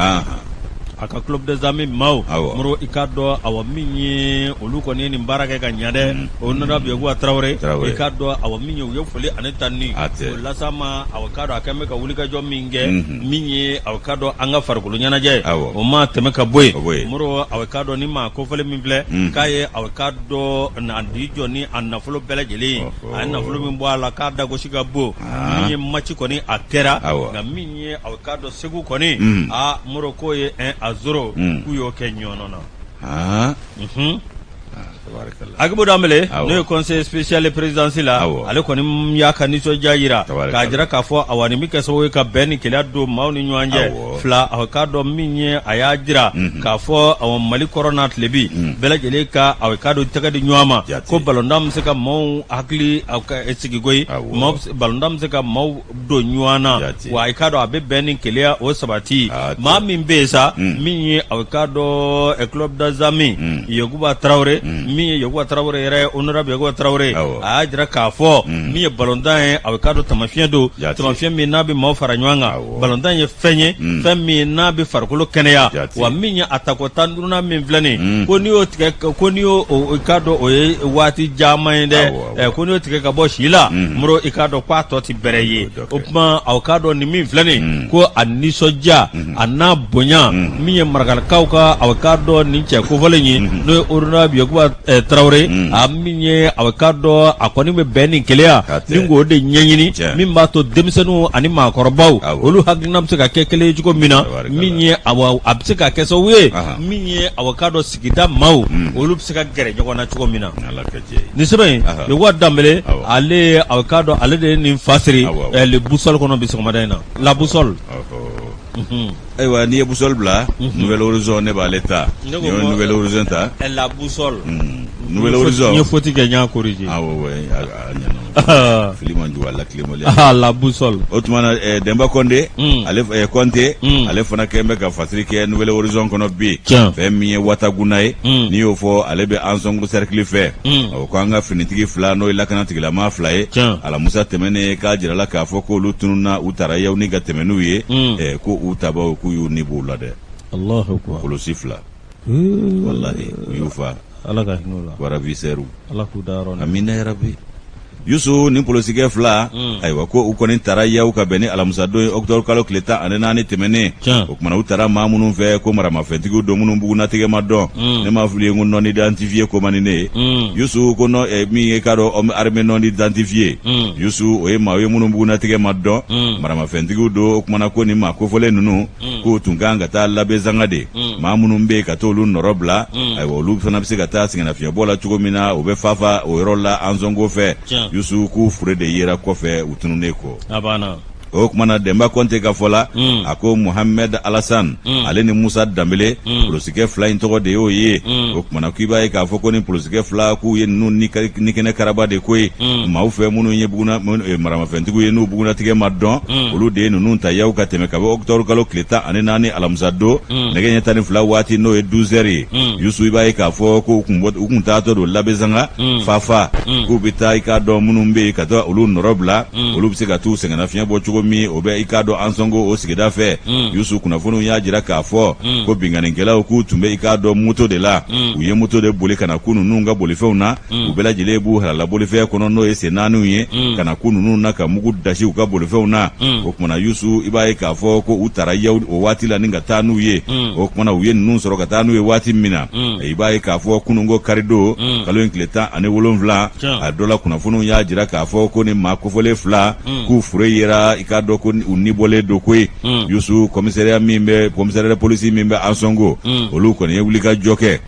a ka club des amis maaw Moro i k'a dɔn awa min ye olu kɔni ye nin baara kɛ ka ɲɛ dɛ honorable Yakuba Tarawele i k'a dɔn awa min ye u ye foli ani tanuni o las'a ma awa k'a dɔn a kɛlen bɛ ka wulikajɔ min kɛ min ye awa k'a dɔn an ka farikolo ɲɛnajɛ o ma tɛmɛ ka bɔ yen Moro awa k'a dɔn ni maa kofɔlen min filɛ k'a ye awa k'a dɔn a di jɔ ni a nafolo bɛɛ lajɛlen ye a ye nafolo min bɔ a la k'a dagosi ka bon min ye match kɔni a kɛra nka min ye awa k'a dɔn Segu kɔni aa Moro k'o ye 1-0 k'u y'o kɛ Ɲɔnɔ na. Agibu Danbele n'o ye conseiller spécial présidence la ale kɔni y'a ka nisɔndiya jira k'a jira k'a fɔ awa nin bɛ kɛ sababu ye ka bɛn ni kelenya don maaw ni ɲɔgɔn cɛ fila awa k'a dɔn min ye a y'a jira k'a fɔ awa Mali kɔrɔn n'a tilebin bɛɛ lajɛlen ka awa k'a dɔn tɛgɛ di ɲɔgɔn ma ko balontan bɛ se ka maaw hakili sigi koyi balontan bɛ se ka maaw don ɲɔgɔn na wa i k'a dɔn a bɛ bɛn ni kelenya o sabati maa min bɛ yen sa min ye awa k'a dɔn club des amis Yakuba Tarawele min ye Yakuba Tarawele yɛrɛ honorable Yakuba Tarawele a y'a jira k'a fɔ min ye balontan ye awa k'a dɔn taamasiyɛn don taamasiyɛn min n'a bɛ maaw fara ɲɔgɔn kan balontan ye fɛn ye fɛn min n'a bɛ farikolo kɛnɛya wa min ye a tako 15nan min filɛ nin ko n'i y'o tigɛ ko n'i y'o k'a dɔn o ye waati caman ye dɛ ko n'i y'o tigɛ ka bɔ si la Moro i k'a dɔn k'a tɔ tɛ bɛrɛ ye o tuma aw k'a dɔn nin min filɛ nin ko a nisɔndiya a n'a bonya min ye marakalakaw ka aw k'a dɔn nin cɛ kofɔlen ye n'o ye honorable Yakuba Tarawele a min ye aw k'a dɔn a kɔni bɛ bɛn ni kelenya ni k'o de ɲɛɲini min b'a to denmisɛnninw ani maakɔrɔbaw olu hakilina bɛ se ka kɛ kelen ye cogo min na min ye a bɛ se ka kɛ sababu ye min ye aw k'a dɔn sigida maaw olu bɛ se ka gɛrɛ ɲɔgɔn na cogo min na nin sɛbɛn in Yakuba Danbele ale aw k'a dɔn ale de ye nin fasiri Le Boussole kɔnɔ bi sɔgɔmada in na La Boussole ayiwa n'i ye Boussole bila Nouvel Horizon ne b'ale ta n'i ye Nouvel Horizon ta La Boussole Nouvel Horizon n ye faute kɛ n y'a corriger awɔ a ɲɛna fili man jugu a latilenbaliya La Boussole o tuma na Denba Kɔnde ale Kɔnte ale fana kɛlen bɛ ka fasiri kɛ Nouvel Horizon kɔnɔ bi fɛn min ye Wataguna ye n'i y'o fɔ ale bɛ Ansɔngo cercle fɛ o ko an ka finitigi fila n'o ye lakana tigilamaa fila ye alamusa tɛmɛnen k'a jirala k'a fɔ k'olu tununna u taara yaw ni ka tɛmɛ n'u ye ko u tabaw k'u y'u ni b'u la dɛ polosi fila walahi u y'u fa ala ka hinɛ u la ko ravisseurs ala k'u da yɔrɔ amina yarabi Yusu ni polosikɛ fila ayiwa ko u kɔni taara yaw ka bɛn ni alamusadon ye octobre kalo tile 14 tɛmɛnen o tuma na u taara maa minnu fɛ ko maramafɛntigiw don minnu bugunnatigɛ ma dɔn ne m'a f'i ye ko non identifié ko man di ne ye Yusu ko min ye k'a dɔn homme armé non identifié Yusu o ye maa ye minnu bugunnatigɛ ma dɔn maramafɛntigiw don o tuma na ko nin maa kofɔlen ninnu k'u tun kan ka taa Labezanga de maa minnu bɛ yen ka t'olu nɔrɔ bila ayiwa olu fana bɛ se ka taa sɛgɛnnafiɲɛbɔ la cogo min na u bɛ Fafa o yɔrɔ la Ansɔngo fɛ Yusu k'u fure de yera kɔfɛ u tununnen kɔ o tuma na Denba Kɔnte ka fɔ la a ko Muhamɛd Alasan ale ni Musa Danbele polosikɛ fila in tɔgɔ de y'o ye o tuma na k'i b'a ye k'a fɔ ko ni polosikɛ fila k'u ye ninnu ni kɛnɛ karaba de ko ye maaw fɛ minnu ye maramafɛntigiw ye n'u bugunnatigɛ ma dɔn olu de ye ninnu ta yaw ka tɛmɛ kabi octobre kalo tile 14 alamisa don nɛgɛ ɲɛ 12 waati n'o ye 12 heures ye Yusu i b'a ye k'a fɔ ko u kun taatɔ don Labezanga Fafa k'u bɛ taa i k'a dɔn minnu bɛ yen ka taa olu nɔrɔ bila olu bɛ se ka t'u sɛgɛnnafiɲɛ bɔ cogo min o bɛ i k'a dɔn Ansɔngo o sigida fɛ Yusu kunnafoniw y'a jira k'a fɔ ko binkannikɛlaw k'u tun bɛ i k'a dɔn moto de la u ye moto de boli ka na kun ninnu ka bolifɛnw na u bɛɛ lajɛlen b'u halala bolifɛn kɔnɔ n'o ye sen naaniw ye ka na kun ninnu na ka mugu dasi u ka bolifɛnw na o tuma na Yusu i b'a ye k'a fɔ ko u taara yaw o waati la ni ka taa n'u ye o tuma na u ye ninnu sɔrɔ ka taa n'u ye waati min na i b'a ye k'a fɔ kununko karidon kalo in tile 17 a dɔ la kunnafoniw y'a jira k'a fɔ ko ni maa kofɔlen fila k'u fure yera i k'a dɔn ko u ni bɔlen don koyi Yusu commissariat min bɛ commissariat de police min bɛ Ansɔngo olu kɔni ye wulikajɔ kɛ.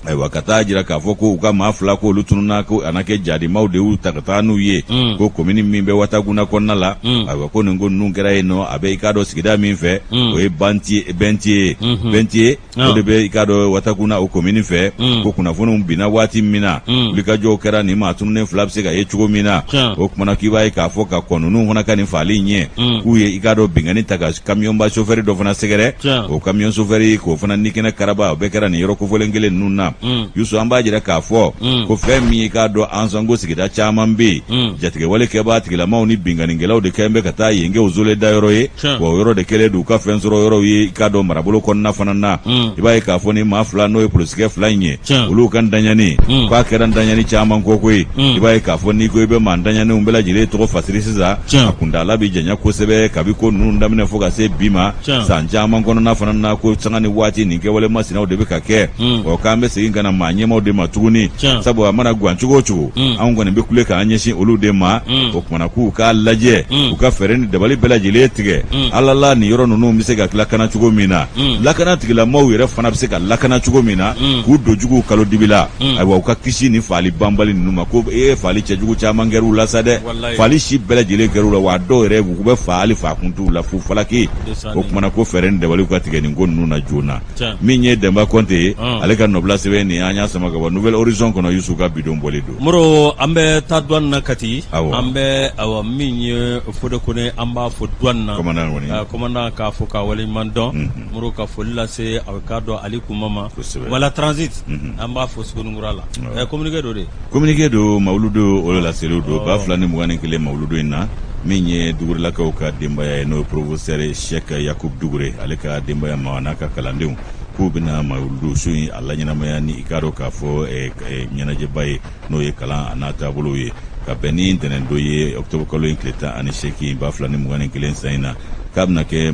Ayiwa, ka taa jira k'a fɔ ko u ka maa fila ko olu tununna, ko a na kɛ jadimaw de y'u ta ka taa n'u ye, ko komini min bɛ Wataguna kɔnɔna la. Ayiwa, ko nin ko ninnu kɛra yen nɔ, a bɛ i k'a dɔn sigida min fɛ, o ye Bɛntiye Bɛntiye, o de bɛ i k'a dɔn Wataguna o komini fɛ. Ko kunnafoniw binna waati min na, wulikajɔw kɛra nin maa tununnen fila bɛ se ka ye cogo min na. O kumana k'i b'a ye k'a fɔ ka kɔn ninnu fana ka nin faali ɲɛ, k'u ye i k'a dɔn binkanni ta ka kamiyɔnba sofɛri dɔ fana sɛgɛrɛ, o kamiyɔn sofɛri k'o fana ni kɛnɛ karaba. O bɛɛ kɛra nin yɔrɔ kofɔlen kelen ninnu na. Yusu, an b'a jira k'a fɔ ko fɛn min i k'a dɔn Ansango sigida caman bɛ yen, jatigɛwale kɛbaa tigilamaw ni binkannikɛlaw de kɛlen bɛ ka taa yen kɛ u zole dayɔrɔ ye, wa o yɔrɔ de kɛlen don u ka fɛn sɔrɔ yɔrɔw ye i k'a dɔn marabolo kɔnɔna fana na. I b'a ye k'a fɔ ni maa fila, n'o ye polisikɛ fila in ye, olu ka ntanyani, k'a kɛra ntanyani caman kɔ koyi. I b'a ye k'a fɔ n'i ko i bɛ maa ntanyanenw bɛɛ lajɛlen tɔgɔ fasiri sisan, a kuntaala bɛ janya kosɛbɛ kabi ko ninnu daminɛ fo ka se bi ma, san caman kɔnɔna fana na, ko sanga ni waati nin kɛwale masinaw de bɛ ka kɛ. Ɔ, k'an bɛ segin ka na maa ɲɛmaaw de ma tuguni, sabu a mana gan cogo o cogo, anw kɔni bɛ kule k'an ɲɛsin olu de ma. O kumana k'u k'a lajɛ, u ka fɛɛrɛ ni dabali bɛɛ lajɛlen tigɛ ala la, nin yɔrɔ ninnu bɛ se ka lakana cogo min na, lakana tigilamaw yɛrɛ fana bɛ se ka lakana cogo min na, k'u don juguw kalo dibi la. Ayiwa, u ka kisi ni faali banbali ninnu ma, ko e faali cɛjugu caman kɛr'u la sa dɛ, faali si bɛɛ lajɛlen kɛr'u la, wa a dɔw yɛrɛ u bɛ fa hali fa kun t'u la fu falaki. O kumana ko fɛɛrɛ ni dabaliw ka tigɛ nin ko ninnu na joona. Min ye Denba Kɔnte ye, ale ka nɔbila sɛbɛn nin, an y'a sama ka bɔ Nouvel Horizon kɔnɔ. Yusu ka bidon bɔlen don. Moro, an bɛ taa douane na Kati. An bɛ, awa, min ye Fode Kone, an b'a fo douane na, commandant k'a fo k'a waleɲuman dɔn. Moro, ka foli lase a k'a dɔn Ali Kuma ma wala transit, an b'a fo Suguninkura la. Communiqué don de. Communiqué don, mawuludu o laseliw don 2021 mawuludu in na. Min ye Dugurelakaw ka denbaya ye, n'o ye professeur Cheikh Yakub Dugure, ale ka denbaya ma n'a ka kalandenw, k'u bɛna mawuludu su in a laɲɛnamaya ni i k'a dɔn k'a fɔ ɲɛnajɛba ye, n'o ye kalan a n'a taabolo ye, ka bɛn ni ntɛnɛndon ye, octobre kalo in tile 18, 2021 san in na, k'a bɛna kɛ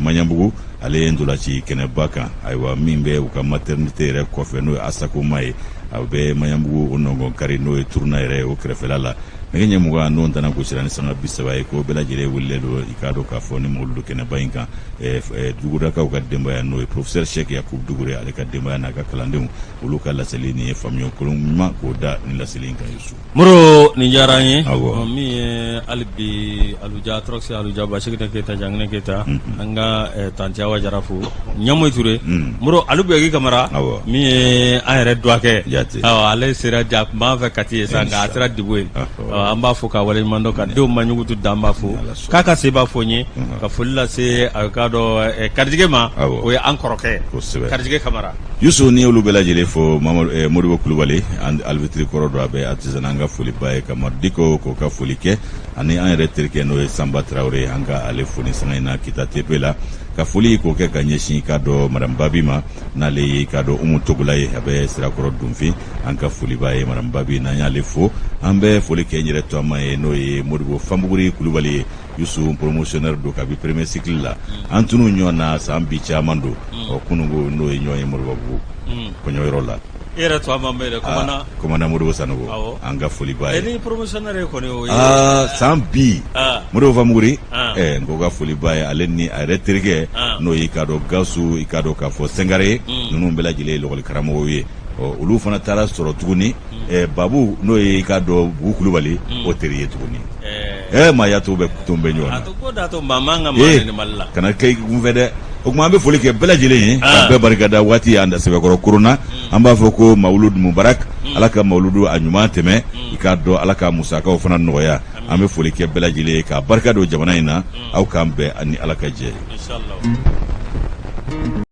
Maɲanbugu, ale ye ntolaci kɛnɛba kan. Ayiwa, min bɛ u ka maternité yɛrɛ kɔfɛ, n'o ye Asakoma ye, a bɛ Maɲanbugu o nɔngɔn kari, n'o ye turuna yɛrɛ ye, o kɛrɛfɛla la, nɛgɛ ɲɛ 20 n'o tana gosira ni sanga 30 ye. Ko bɛɛ lajɛlen welelen don i k'a dɔn k'a fɔ ni mawuludu kɛnɛba in kan, Dugurakaw ka denbaya, n'o ye professeur Cheikh Yakub Dugure, ale ka denbaya n'a ka kalandenw, olu ka laseli nin ye. Faamuya kolon ɲuman k'o da ni laseli in kan, Yusu. Moro, nin diyara an ye. Min ye hali bi Aluja Trɔsi, Aluja Basigine Keyita, Janginɛ Keyita, an ka tanti Awa Jara fo, Ɲamoyi Ture. Moro, Alu Buyaki Kamara, min ye an yɛrɛ dɔgɔkɛ, ale sera ja tun b'an fɛ Kati ye sa, nka a sera Dibo ye. An b'a fo k'a waleɲuman dɔn, ka denw ma ɲugutu da, an b'a fo k'a ka seba fo n ye, ka foli lase a k'a dɔn Karijigɛ ma, o ye an kɔrɔkɛ Karijigɛ Kamara. Yusu, ni olu bɛɛ lajɛlen fo, Modibo Kulubali, alibitiri kɔrɔ don, a bɛ artisanat, an ka foli b'a ye, ka Diko k'o ka foli kɛ, ani an yɛrɛ terikɛ, n'o ye Sanba Tarawele, an ka ale fo ni sanga in na Kita TP la, ka foli k'o kɛ ka ɲɛsin k'a dɔn madame Babi ma, n'ale ye k'a dɔn Umu Togola ye, a bɛ Sirakɔrɔ Dunfin, an ka foli b'a ye madame Babi, n'an y'ale fo. An bɛ foli kɛ n yɛrɛ tɔma ye, n'o ye Modibo Fanbuguri Kulubali ye. Yusu, promotionnaire don kabi premier cycle la, an tunu ɲɔgɔn na san bi caman don. Ɔ, kununko n'o ye ɲɔgɔn ye Moribabugu kɔɲɔyɔrɔ la. E yɛrɛ to ma bɛ commandant commandant Modibo Sanogo, an ka foli b'a ye. Ni promotionnaire ye kɔni o ye. Aa, san bi Modibo Famuguri, n ko ka foli b'a ye, ale ni a yɛrɛ terikɛ, n'o ye i k'a dɔn Gawusu, i k'a dɔn k'a fɔ Sengare, ninnu bɛɛ lajɛlen ye lakɔli karamɔgɔw ye. Ɔ, olu fana taara sɔrɔ tuguni Babu, n'o ye i k'a dɔn Bugu Kulubali, o teri ye tuguni. Maa y'a to bɛ tɔn bɛ ɲɔgɔn na, kana kɛ i kunfɛ dɛ. O tuma an bɛ foli kɛ bɛɛ lajɛlen ye, ka bɛɛ barika da. Waati y'an da sɛbɛkɔrɔ korona, an b'a fɔ ko mawuludu mubarak, Ala ka mawuludu a ɲuman tɛmɛ, i k'a dɔn Ala ka musakaw fana nɔgɔya. An bɛ foli kɛ bɛɛ lajɛlen ye, k'a barika don jamana in na. Aw k'an bɛn ani Ala ka jɛ ye.